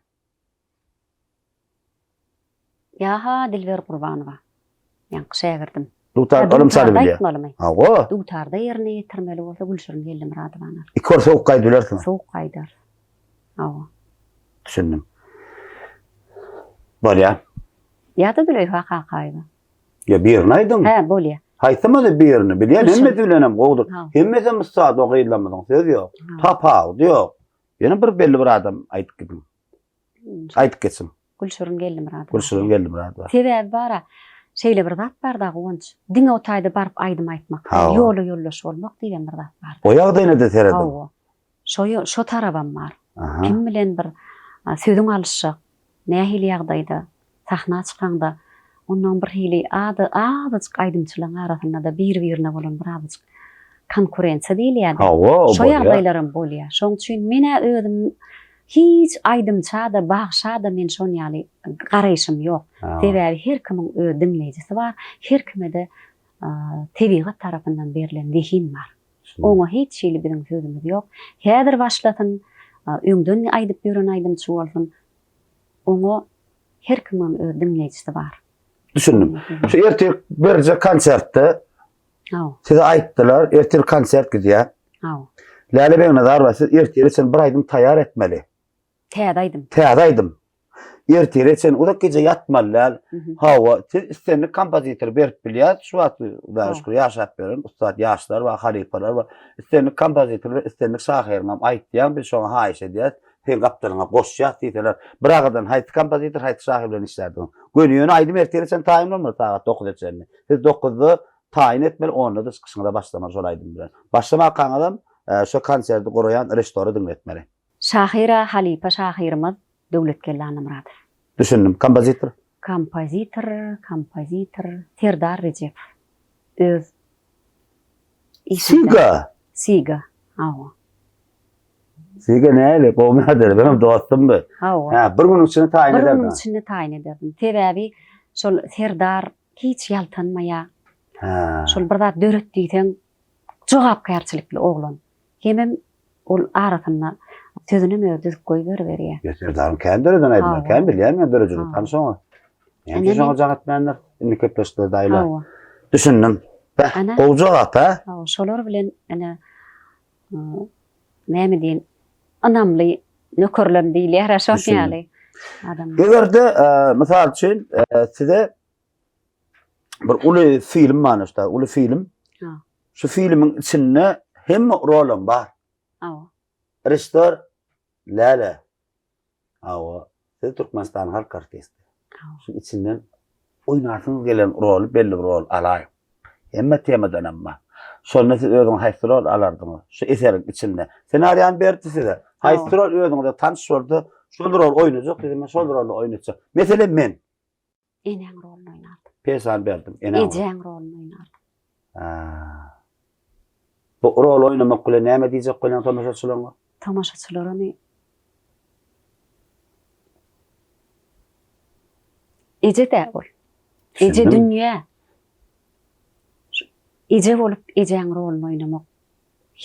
Ýa-ha Dilber Gurbanowa. Ýaňky şägirdim. Dutar olam çalyp bilýär. Aýtmalymy? Hawa. Dutarda ýerine ýetirmeli bolsa Gülşirin Geldimyradowany al. Iki ol sowuk gaýdyp bilersiň. Sowuk gaýdarys. Hawa. Düşündim. Bolýar. Ýa-da Züleýha Kakaýewa. Ýa birini aýdyň. Hä, bolýar. Haýsam bolsa birini. Bilýän hemmesi bilenem gowudyr. Hemmesem ussat o gyzlarymyzyň söz ýok. Tapawudy ýok. Ýöne bir belli bir adam aýdyp gidiň. Aýdyp geçiň. Gülşirin Geldimyradowa. Gülşirin Geldimyradowa. Sebäbi bara şeýle bir zat bar-da Guwanç. Diňe o taýda baryp aýdym aýtmak däl, ýola ýoldaş bolmak diýen bir zat bar. O ýagdaýyna-da serediň. Hawa. Şo şo tarabam bar. Kim bilen bir sözüň alyşjak, nähili ýagdaýda sahna çykaňda ondan bir hili azajyk aýdymçylaryň arasynda-da bir-birine bolan bir azajyk konkurensiýa diýilýär-dä. Hawa, o Şo bolýar. ýagdaýlaram bolýar. Şoň üçin men-ä özüm hiç aýdymça-da, bagşa-da men şon ýaly garaýşym ýok. Sebäbi her kimiň öz diňleýjisi bar, her kime-de tebigat tarapyndan berlen zehin bar. Oňa hiç hili biziň sözümiz ýok. Häzir başlasyn, öňden aýdyp ýören aýdymçy bolsun, oňa Her kimiň öz diňleýjisi bar. Düşündim. Şu ertir berjek konsertde size aýtdylar, ertir konsert gidýär. Hawa. Läle Begnazarowa siz ertire çenli bir aýdym taýýar etmeli. Täze aýdym. Täze aýdym. Ertire çenli uzak gije ýatmaly däl. Hawa, siz islendik kompozitory berip bilýär. Şu wagt Hudaýa şükür ýaşap ýören ussat ýaşlar bar, halypalar bar. Islendik kompozitor we islendik şahyryňam aýtýan, biz şoňa haýyş edýäs. Seň gapdalyňa goşýas diýseler, bir agadan haýsy kompozitor, haýsy şahyr bilen işlärdiňiz? Göni ýöne aýdym ertire çenli taýyn bolmaly, sagat dokuza çenli. Siz dokuzda taýyn etmeli, onda-da çykyşyňyza başlamaly şol aýdym bilen. Başlamakaňyzam şo konserti guraýan režissora diňletmeli. Şahyra halypa şahyrymyz Döwletgeldi Annamyradow. Düşündim. Kompozitor? Kompozitor, kompozitor Serdar Rejepow. Öz işinde. Siga! Siga, hawa. Siga näli? Gowy mädeli, benim dostum bu. Hawa. Hä, bir günüň içinde taýyn Bir ederdiň. günüň içinde taýyn ederdim. Sebäbi şol Serdar hiç ýaltanmaýar. Hä. Şol bir zat döret diýseň, jogapkärçilikli oglan. Hemem ol arasynda sözünem özi düzüp goýberiberýär. Ýa Serdaryň kän döreden aýdymlary, Hawa. kän bilýän men döredijilik Hawa. tanyş oňa. Näme Ene üçin şoňa men- jaň etmändir? Indi gepleşikler daýylar. Hawa. Düşündim. Beh, Ana. gowy jogap, hä? Hawa, şolar bilen ene näme diýen ynamly nökerlem diýilýär-ä şol Düşündim. ýaly adamlar. Eger-de, e, mysal üçin, e, size bir uly film bar, işte, uly film. Ha. Şu filmiň içinde hemme rolam bar. Hawa. Režissor Läle. Hawa, siz Türkmenistanyň halk artisti. Şu içinden oýnasyňyz gelen roly belli bir rol alaýyň. Hemme temadan amma. Şonda siz özüňiz haýsy rol alardyňyz? Şu eseriň içinde. Ssenariýany berdi size. Haýsy rol özüňize tanyş bolsa, şol rol oýnajak diýdim, men şol roly oýnatjak. Meselem men. Enäň roluny oýnardym. Pesany berdim. Enäň. Ejäň roluny oýnardym. Ha. Bu rol oýnamak bilen näme diýjek bolýaň tomaşaçylaryňa? Tomaşaçylarymy Eje-dä ol. Eje dünýä. Eje bolup ejäň roluny oýnamak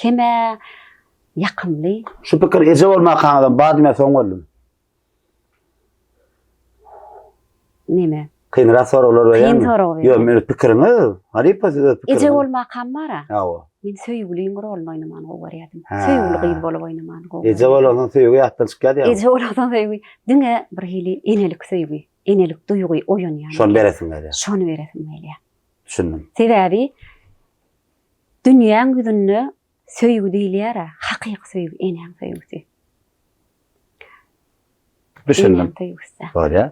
hem-ä ýakymly. Şu pikir eje bolmakaňyzam bardymy ýa soň boldumy? Neme? Kynrak soraglar berýärmi? Kyn sorag berýär. Ýok, meni pikiriňiz, halypa siz öz pikiriňiz. Eje bolmakam bar-a. Hawa. Men söýgüliň roluny oýnamany gowy görýärdim. Söýgüli gyz bolup oýnamany gowy Eje bolansoň söýgi ýatdan çykýar diýýäňmi? Eje bolansoň söýgi, diňe bir hili enelik söýgi, enelik duýgy oýanýar. Şony beresiň gelýär. Şony beresim gelýär. Düşündim. Sebäbi dünýäň ýüzünde söýgi diýilýär-ä, hakyky söýgi enäň söýgüsi. Düşündim. Bolýar.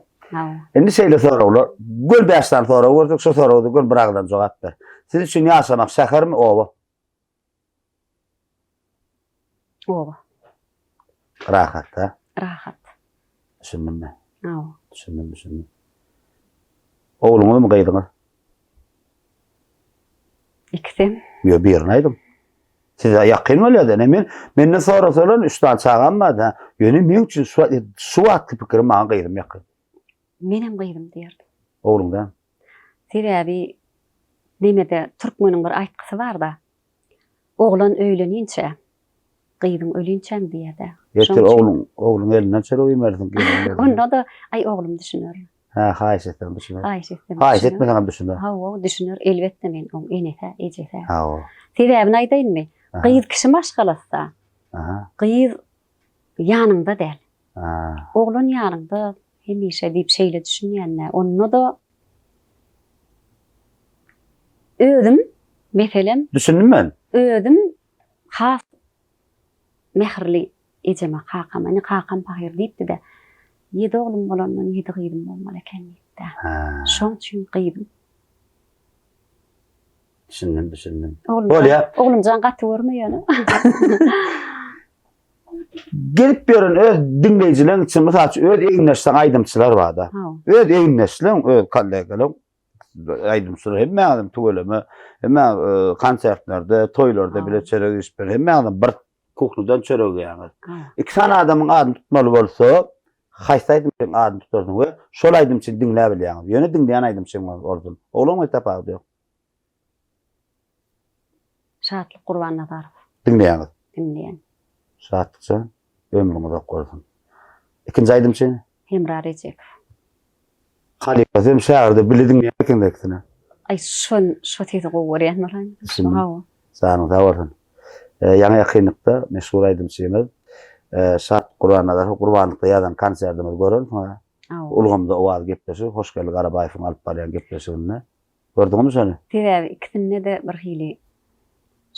Indi şeýle soraglar, gör 5 sany sorag gördük, şu soragda gör bir agzan jogap ber. Siz üçin ýaşamak şähermi, oba? Oba. Rahat, ha? Rahat. Düşündim men. Hawa. Düşündim, düşündim. Ogluňyzmy, gyzyňyz? Ikisem. Ýok, birini aýdyň. Size ýakyn bolýar-da. Ine men menden sorasalar üç sany çagam bar-da. Ýöne meň üçin şu şu wagtky pikirim maňa gyzym ýakyn. Menem gyzym diýerdim. Ogluň däl. Sebäbi nemede türkmeniň bir aýtgysy bar-da. Oglan öýleninçä, gyzyň ölinçäň diýýär-dä. Ertir ogluň ogluň elinden çörek iýmersiň, gelniň elinden. Onda-da aý oglum düşüner. Hä, haýyş etseň düşüner. Haýyş etsem. Haýyş etmeseň hem düşüner. Hawa, düşüner. Elbetde men oň enesi, ejesi. Hawa. Sebäbini aýdaýynmy? Gyz kişi maşgalasy-da. Aha. Gyz ýanyňda däl. Ha. Oglan ýanyňda hemişe diýip şeýle düşünýän-dä. Onda-da özüm, meselem. Düşündim men. Özüm has mähirli Ejeme, kakama, indi kakam pahyr diýipdi-de, Ýedi oglum bolandan ýedi gyzym bolmaly eken diýipdi. Şoň üçin gyzym. Düşündim, düşündim. Bolýar. Oglumjan gaty görme ýöne. Gelip ýören öz diňleýjileň içinde, mysal üçin, öz egindeşleň aýdymçylar bar-da. Öz egindeşleň, öz kollegalaň aýdymçylar hemmäňizem tüweleme, hemme konsertlerde, toýlarda bile çörek iýişip, hemmäňizem bir Kuhnydan çörek iýýäňiz. Iki sany adamyň adyny tutmaly bolsa, haýsy aýdymçyň adyny tutarsyň we şol aýdymçyny diňläp bilýäňiz. Ýöne diňleýän aýdymçyň bolsun. Oglan we tapawudy ýok. Şatlyk Gurbannazarow. Diňleýäňiz. Diňleýän. Şatlykjan, ömrüň uzak bolsun. Ikinji aýdymçy? Hemra Rejepow. Halypasy hem şägirdi bile diňleýän ekeniz ikisini. Aý şon şo sesi gowy görýän bolaýyn. Hawa. Janyň sag bolsun. Ýaňy ýakynlykda meşhur aýdymçymyz Şat Gurbannazarow Gurbanlykda ýazan konsertimizi görensiň-ä. Ulgamda owaz gepleşigi Hoşgeldi Garabaýewiň alyp barýan gepleşiginde. Gördüňizmi şony? Sebäbi ikisinde-de bir hili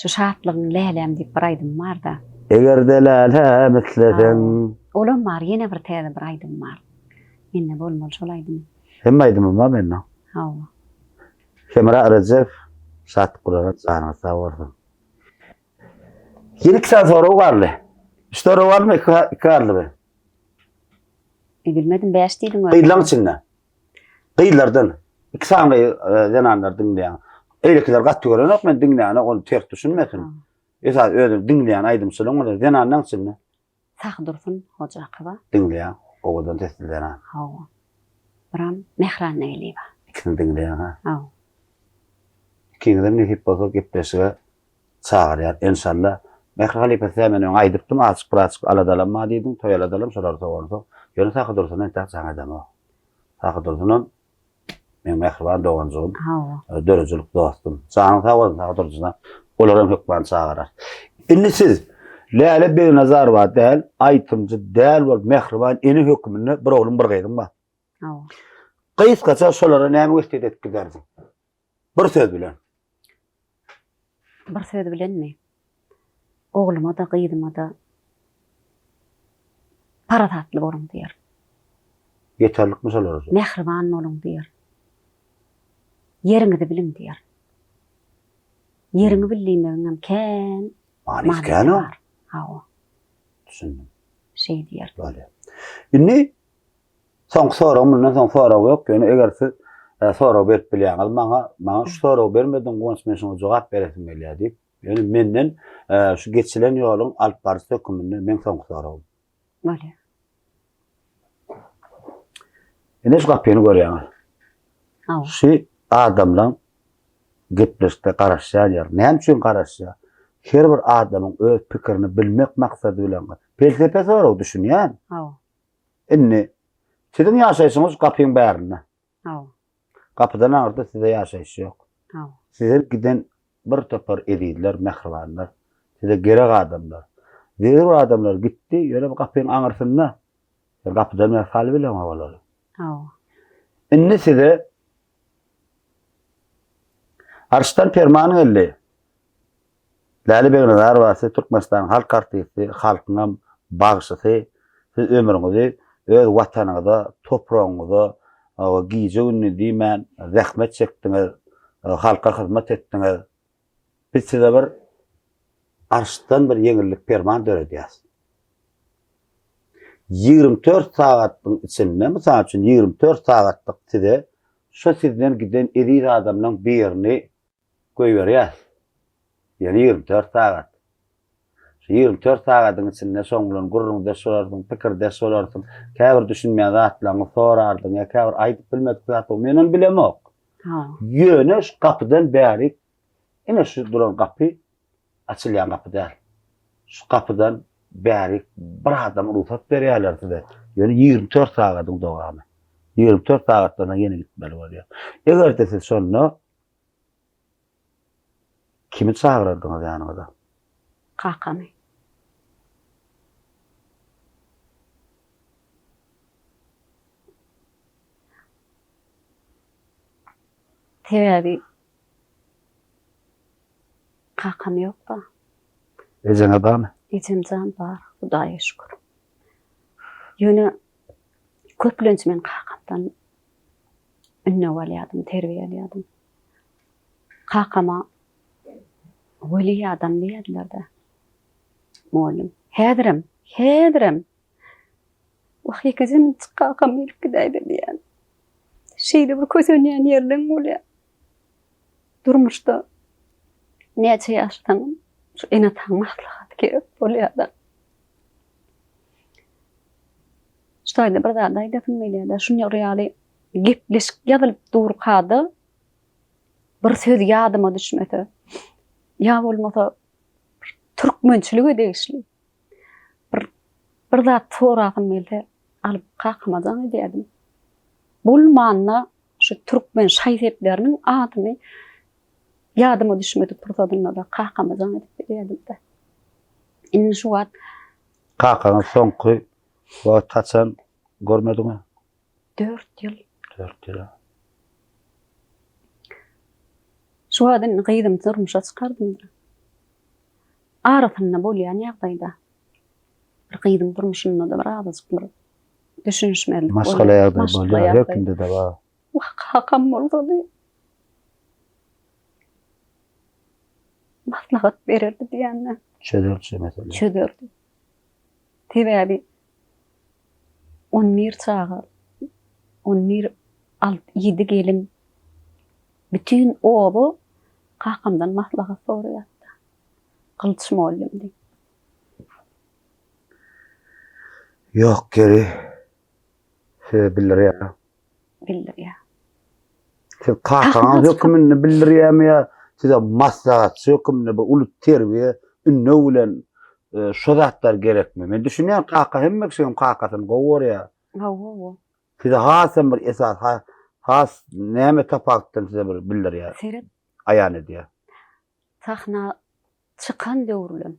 şu Şatlygyň läläm diýip bir aýdym bar-da. Eger-de läläm isleseň. Olam bar, ýene bir täze bir aýdym bar. Mende bolmaly şol aýdym. Hemme aýdymym bar mende. Hawa. Hemra Rejep, Şatlyk Gurara janyňyz sag bolsun. Ýene iki sany sorag galdy. Üç sorag galdymy, iki, iki galdymy? E, bilmedim, bäş diýdiň özüň. Gyzlaň içinde. Gyzlardan iki sany gyz, e, zenanlar diňleýän. Eýlekiler gaty görenok, men diňleýänok, ony ters düşünmesin. Esas özüni diňleýän aýdymçylaryň bolsa zenanlaň içinde. Sag Dursun Hojakowa. Diňleýän, owadan sesli zenan. Hawa. Biram Mähri Annageldiýewa. Ikisini diňleýän ha. Hawa. Ikiňizem nesip bolsa gepleşige çagyrýar enşalla. Mähri halypa size men öň aýdypdym azjyk birazjyk aladalanma diýdim, toý aladalam şolary sowansoň. Ýöne Sahy Dursun entäk jaň edemok. Sahy Dursunam Meň mähriban doganjygym. Hawa. Döredijilik dostum. Janyň sag bolsun Sahy Dursun. Olar hem hökman çagyrar. Indi siz Läle Begnazarowa däl, aýtymçy däl bolup mähriban ene hökmünde bir ogluň bir gyzyň bar. Hawa. Gysgaça şolara näme wesýet edip giderdiň? Bir söz bilen. Bir söz bilenmi? Ogluma-da, gyzyma-da parasatly boluň diýerin. Ýeterlikmi şolar üçin? Mähriban boluň diýerin. Ýeriňizi biliň diýerin. Ýeriňi bil diýmegiňem kän manysy kän bar. Hawa. Düşündim. Şeý diýerin. Bolýar. Indi Soňky sorag mundan soň sorag ýok ýöne eger siz sorag berip bilýäňiz maňa maňa şu soragy bermediň Guwanç men şuňa jogap beresim gelýär diýip ýöne menden şu geçilen ýoluň alyp baryjysy höküminde meň soňky soragym. Bolýar. Ine şu gapyny görýäňiz. Hawa. Şu adamlaň gepleşikde garaşýan ýer. Näme üçin garaşýar? Her bir adamyň öz pikirini bilmek maksady bilen. Pelsepe sorag düşünýän. Hawa. Indi siziň ýaşaýşyňyz gapyň bärinde. Hawa. Gapydan aňyrda size ýaşaýyş ýok. Hawa. Size giden bir topar ezizler, mähribanlar, size gerek adamlar, zerur adamlar gitdi, ýöne bu gapyň aňyrsynda. Sen gapydan bäri salybileňok olary. Hawa. Indi size Arşdan perman geldi. Läle Begnazarowa siz Türkmenistanyň halk artisti, halkyňam bagşysy. Siz ömrüňizi öz watanyňyza, topragyňyza gije-gündiz diýmän zähmet çekdiňiz, halka hyzmat etdiňiz. Biz size bir arşdan bir ýeňillik perman döredýäs. 24 sagatlyň içinde, mysal üçin 24 sagatlyk size şu sizden giden eziz adamlaň birini Goýberýäs. Ýöne 24 sagat. Şu 24 sagadyň içinde şoň bilen gürrüňdeş bolarsyň, pikirdeş bolarsyň. Käbir düşünmeýän zatlaryňy sorardyň ýa käbir aýdyp bilmedik zatlaryňy men ony bilemok. Ýöne şu gapydan bärik ine şu duran gapy açylýan gapy däl. Şu gapydan bärik bir adam rugsat berýärler size. Ýöne 24 sagadyň dowamy. 24 sagatdan soň ýene gitmeli bolýar. Eger-de siz şonda Kimi çagyrardyňyz ýanyňyza? Kakamy. Sebäbi kakam ýok-da. Ejeňiz barmy? Ejem jan bar, Hudaýa şükür. Ýöne köplenç men kakamdan ündew alýardym, terbiýe alýardym. Kakama weli adam diýerdiler-de. Mugallym. Häzirem, häzirem. Wah, ýekeje minutjyk kakam gelip gidäýse diýýän. Şeýle bir kösenýän ýerleň bolýar. Durmuşda näçe ýaşasaňam şu ene-ataň maslahaty gerek bolýar-da. Şu taýda bir zat aýdasym gelýär-de, şuny ýaly gepleşik ýazylyp durkada bir söz ýadyma düşmese, ýa bolmasa türkmençilige degişli bir bir zat sorasym gelse, alyp kakama jaň edýärdim. Bolmanda şu türkmen şaý-sepleriniň adyny ýadyma düşmedik pursadynda-da kakama jaň edip bilýärdim-de. Indi şu wagt Kakaňyz soňky wagt haçan görmediňiz? Dört ýyl. Dört ýyl. Şu wagt indi gyzymy durmuşa çykardym-da. Arasynda bolýan ýagdaýda. Bir gyzyň durmuşynda-da bir azajyk bir düşünişmezlik bolýar. Maşgala ýagdaýy bolýar, her kimde-de bar. Wah, kakam bolsady. Maslahat bererdi diýende. Çözerdi mesele. Çözerdi. Sebäbi on bir çaga, on bir, alt, ýedi gelin, bütin oba kakamdan maslahat soraýardy. Gylyç mugallym diýip. Ýok, ýeri size bildirýär. Bildirýär. Siz kakaňyz höküminde bildirýärmi ýa size maslahatçy höküminde bir uly terbiýe, ündew bilen e, şo zatlar gerekmi? Men düşünýän kaka hemme kişi hem kakasyny gowy görýär. Hawa, hawa. Size has hem bir esas, has näme tapawutdan size bir bildirýär? Seret. Aýan edýär. Sahna çykan döwürlem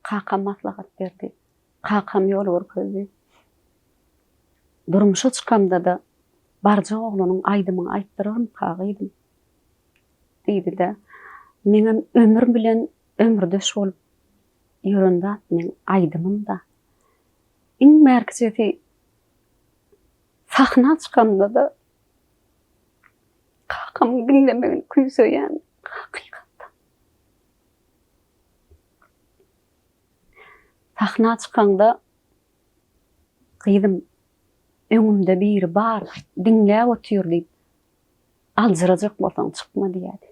kakam maslahat berdi. Kakam ýol görkezdi. Durmuşa çykamda-da barjak oglanyň aýdymyňy aýtdyrarmyka gyzym? diýdi-de, meňem ömür bilen ömürdeş bolup ýören zat meň aýdymym-da. Iň bärkijesi sahna çykamda-da Kakamyň diňlemegini küýseýän hakykatdan. Sahna çykaňda gyzym öňümde biri bar, diňläp otyr diýip aljyrajak bolsaň çykma diýýärdi.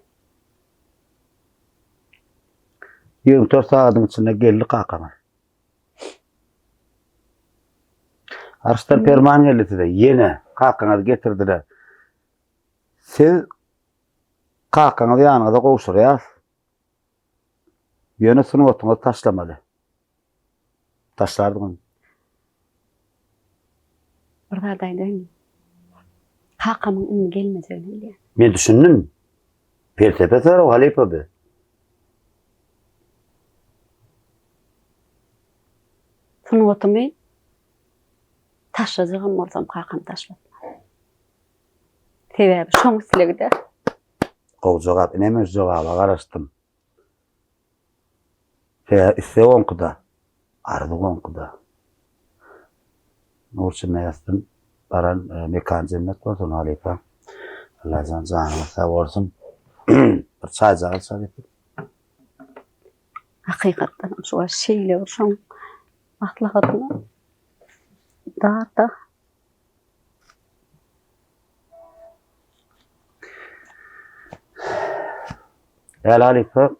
24 sagadyň içinde geldi kakaňyz. Arşdan perman geldi size. Ýene kakaňyzy getirdiler. Siz kakaňyzy ýanyňyza gowşurýas. Ýöne sungatyňyzy taşlamaly. Taşlardyňyzmy? Bir zat aýdaýynmy? Kakamyň indi gelmejegini bilýän. Men düşündim. Pelsepe sorag halypa bu. Sungatymy taşlajagam bolsam kakam taşlatmaz. Sebäbi şoň islegi-dä. Gowy jogap. Ine men şu jogaba garaşdym. Sebäbi isleg oňkuda, arzuw oňkuda. Nur içinde ýatsyn, baran mekan jennet bolsun halypa. Allajan janyňyz sag bolsun. Bir çaýjagaz çal getir. Hakykatdan hem şu wagt şeýle bir şoň maslahatyna dar-da. Äl halypa,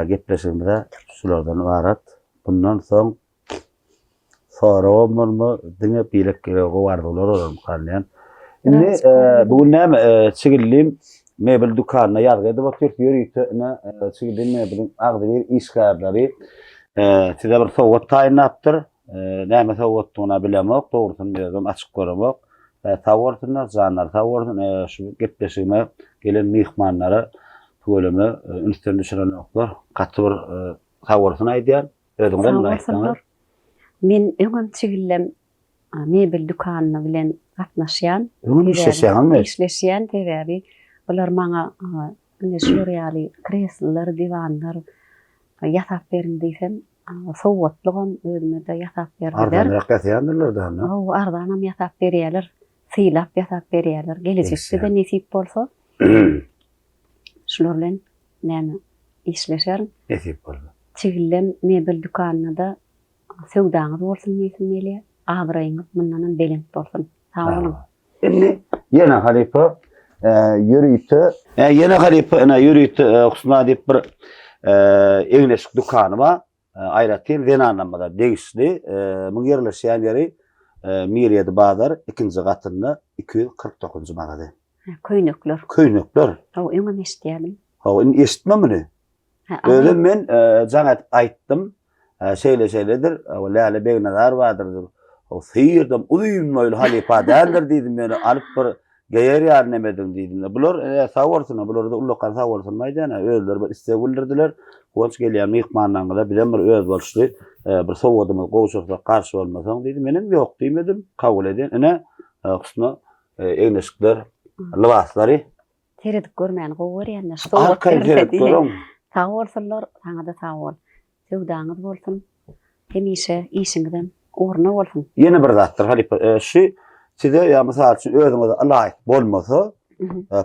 gepleşigimize şulardan ybarat. Bundan soň Soragam bolmaz, diňe birek-birege gowy arzuwlar bolarmykan diýýän. Indi bu gün näme Çigillim mebel dükanyna ýazgy edip otyrys. Ýörite ine Çigillim mebeliň agzybir işgärleri size bir sowgat taýynlapdyr. Näme sowgatdygyny bilemok, dogrusyny özüm açyp göremok. Sag bolsunlar, janlary sag bolsun. Şu gepleşigime gelen myhmanlara tüweleme ünsden düşürenoklar. Gaty bir sag bolsun aýdýan. Özüňizem Sag bolsunlar. Men öňem Çigillem mebel dükanyna bilen gatnaşýan. Öňem işleşýäňizmi? Işleşýän sebäbi bular maňa ine şular ýaly kreslolar, diwanlar ýasap beriň diýsem, sowgatlygam özüme-de ýasap berdiler. Arzanrak ýasaýandyrlar-da onda. Hawa, arzanam ýasap berýärler, sylap ýasap berýärler. Gelejekde-de nesip bolsa şular bilen näme işleşerin. Nesip bolsa. Çigillem mebel dükanyna-da söwdaňyz bolsun diýesim gelýär. Abraýyňyz mundanam belent bolsun. Sag boluň. Indi ýene halypa ýörite ýene halypa ine ýörite Husna diýip bir egin-eşik dükany bar. Aýratyn zenanlarymyza degişli. Muň ýerleşýän ýeri Mirýedi bazar ikinji gatynda 249-njy magazy. Köýnekler. Köýnekler. Hawa, öňem eşidýärdim. Hawa, indi eşitme muny. Özüm men jaň edip aýtdym. Şeýle-şeýledir. Läle Begnazar bardyr. Syrdam uzyn boýly halypa däldir diýdim. Ýöne alyp bir geýer ýaly nemediň diýdim. Bular sag bolsun, bulara-da ullakan sag bolsun aýdýan. Özleri bir isleg bildirdiler. Guwanç gelýän myhmanlaryňyza bizem bir özboluşly bir sowgadymyzy gowşursak garşy bolmasaň diýdi. Menem ýok diýmedim. Kabul edýän. Ine, Husna egin-eşikler, lybaslary Seredip görmäni gowy görýänler şu sowgat Arkaýyn berilse seredip diýip. görüň. Sag bolsunlar, saňa-da sag bol. Söwdaňyz bolsun. Hemişe işiňizem ugruna bolsun. Ýene bir zatdyr halypa, şu size ýa mysal üçin özüňize ylaýyk bolmasa,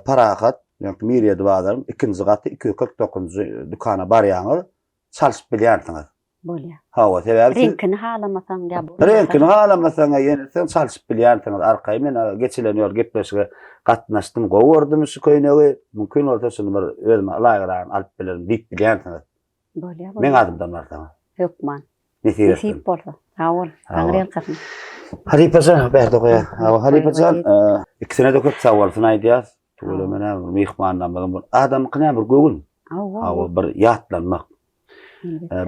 Parahat, ýagny Mirýedi bazaryň ikinji gaty 249-njy dükana barýaňyz, çalşyp bilýänsiňiz. Bolýar. Hawa, sebäbi siz Reňkini halamasaň ýa bolmasa. Reňkini halamasaň ýene sen çalşyp bilýänsiňiz arkaýyn. Men geçilen ýol gepleşige gatnaşdym, gowy gördüm şu köýnegi, mümkin bolsa şuny bir özüme ylaýygragyny alyp bilerin diýip bilýänsiňiz. Bolýar, bolýar. Meň adymdan barsaňyz. Hökman. Nesip etsin. Nesip bolsa. Sag bol. Taňryýalkasyn. Halypajan, bärde goýar. Hawa, halypajan, ikisine-de köp sag bolsun aýdýas. Tüweleme näme bir myhmanlarymyzyň bir adamyňky näme bir göwün. Hawa, bir ýatlanmak.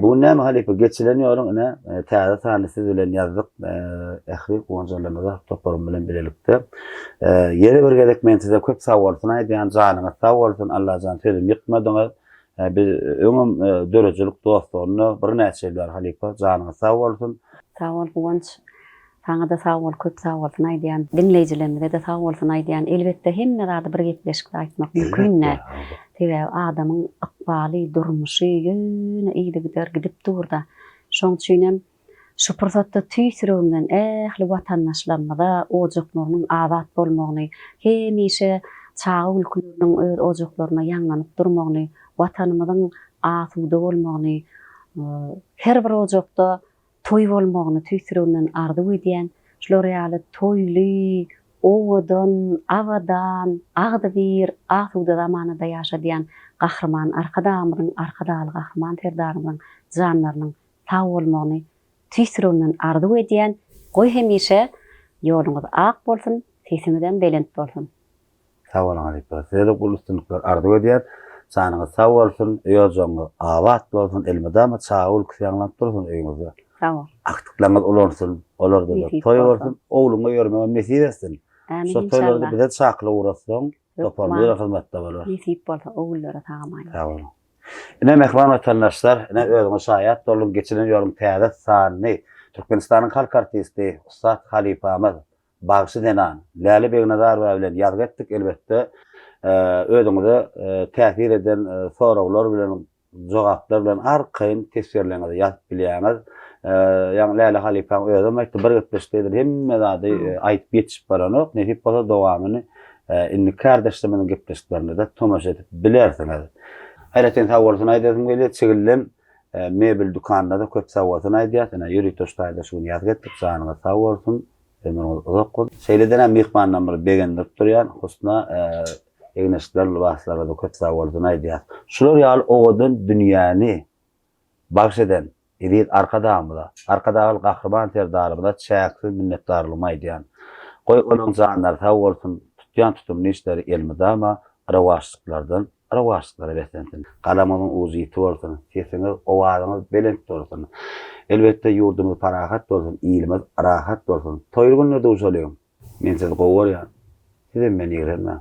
Bu gün näme halypa geçilen ýoluň ine täze sany siz bilen ýazdyk. Ähli guwanjalarymyza toparym bilen bilelikde. Ýene bir gezek men size köp sag bolsun aýdýan. Janyňyz sag bolsun. Allajan sözüm ýykmadyňyz. Biz öňem döredijilik dostlugynda birnäçe ýyl bäri halypa, janyňyz sag bolsun. Sag bol Guwanç. Saňada sag bol, köp sag bolsun aýdýan. Diňleýjilerimize-de sag bolsun aýdýan. Elbetde hemme zady bir gepleşikde aýtmak mümkin däl. Sebäbi adamyň ykbaly, durmuşy ýöne yzygider gidip dur-da. Şoň üçinem Şu pursatda tüýs ýüregimden ähli watandaşlarymyza ojaklarynyň abat bolmagyny, hemişe çaga gülküleriniň öz ojaklarynda ýaňlanyp durmagyny, Watanymyzyň asuda bolmagyny, her bir ojakda toý bolmagyny tüýs ýüregimden arzuw edýän. Şular ýaly toýly, owadan, abadan, agzybir, asuda zamanada ýaşadýan Gahryman Arkadagymyzyň, Arkadagly Gahryman Serdarymyzyň janlarynyň sag bolmagyny tüýs ýüregimden arzuw edýän, goý hemişe ýoluňyz ak bolsun, sesiňizem belent bolsun. Sag boluň halypa. Size-de uly üstünlikler arzuw edýän. Janyňyz sag bolsun, öý-ojagyňyz abat bolsun, elmydama çaga gülküsi ýaňlanyp dursun öýüňizde. Sag bol. Agtyklaryňyz ulansyn, olarda-da toý bolsun, ogluňa ýörmegem nesip etsin. Ämin Şo toýlarda bize çakylyk ugratsaň, toparymyz bilen hyzmatda bolar. Nesip bolsa, ogullary sag-aman. Sag boluň. Ine, mähriban watandaşlar, ine, özüňiz şaýat bolduň, geçilen ýoluň täze sanyny Türkmenistanyň halk artisti, ussat halypamyz, bagşy zenan Läle Begnazarowa bilen ýazgy etdik. Elbetde, özüňize täsir eden soraglar bilen, jogaplar bilen arkaýyn teswirleriňizi ýazyp bilýäňiz. Ýaňy Läle halypaň özem aýtdy, bir gepleşikde edil hemme zady aýdyp ýetişip baranok. Nesip bolsa dowamyny Indiki kardeşlerimiziň gepleşiklerine-de tomaşa edip bilersiňiz. Aýratyn sag bolsun aýdasym gelýär. Çigildem mebel dükanyna-da köp sag bolsun aýdýas. Ine, ýörite şu taýda şu gün ýazgy etdik. Janyňyz sag bolsun, ömrüňiz uzak bolsun. Şeýle-de myhmandan bir begendirip durýan Husna egin-eşikler, lybaslara-da köp sag bolsun aýdýas. Şular ýaly owadan dünýäni bagyş eden eziz Arkadagymyza, Arkadagly Gahryman Serdarymyza çäksiz minnetdarlygymy aýdýan. Goý, olaň janlary sag bolsun, tutýan tutumly işleri elmydama rowaçlyklardan rowaçlyklara beslensin. Galamyňyzyň ujy ýiti bolsun, sesiňiz, owazyňyz belent bolsun. Elbetde, ýurdumyz parahat bolsun, ilimiz rahat bolsun. Toýly günde duşalyň! Men sizi gowy görýän. Sizem meni ýigrenmäň.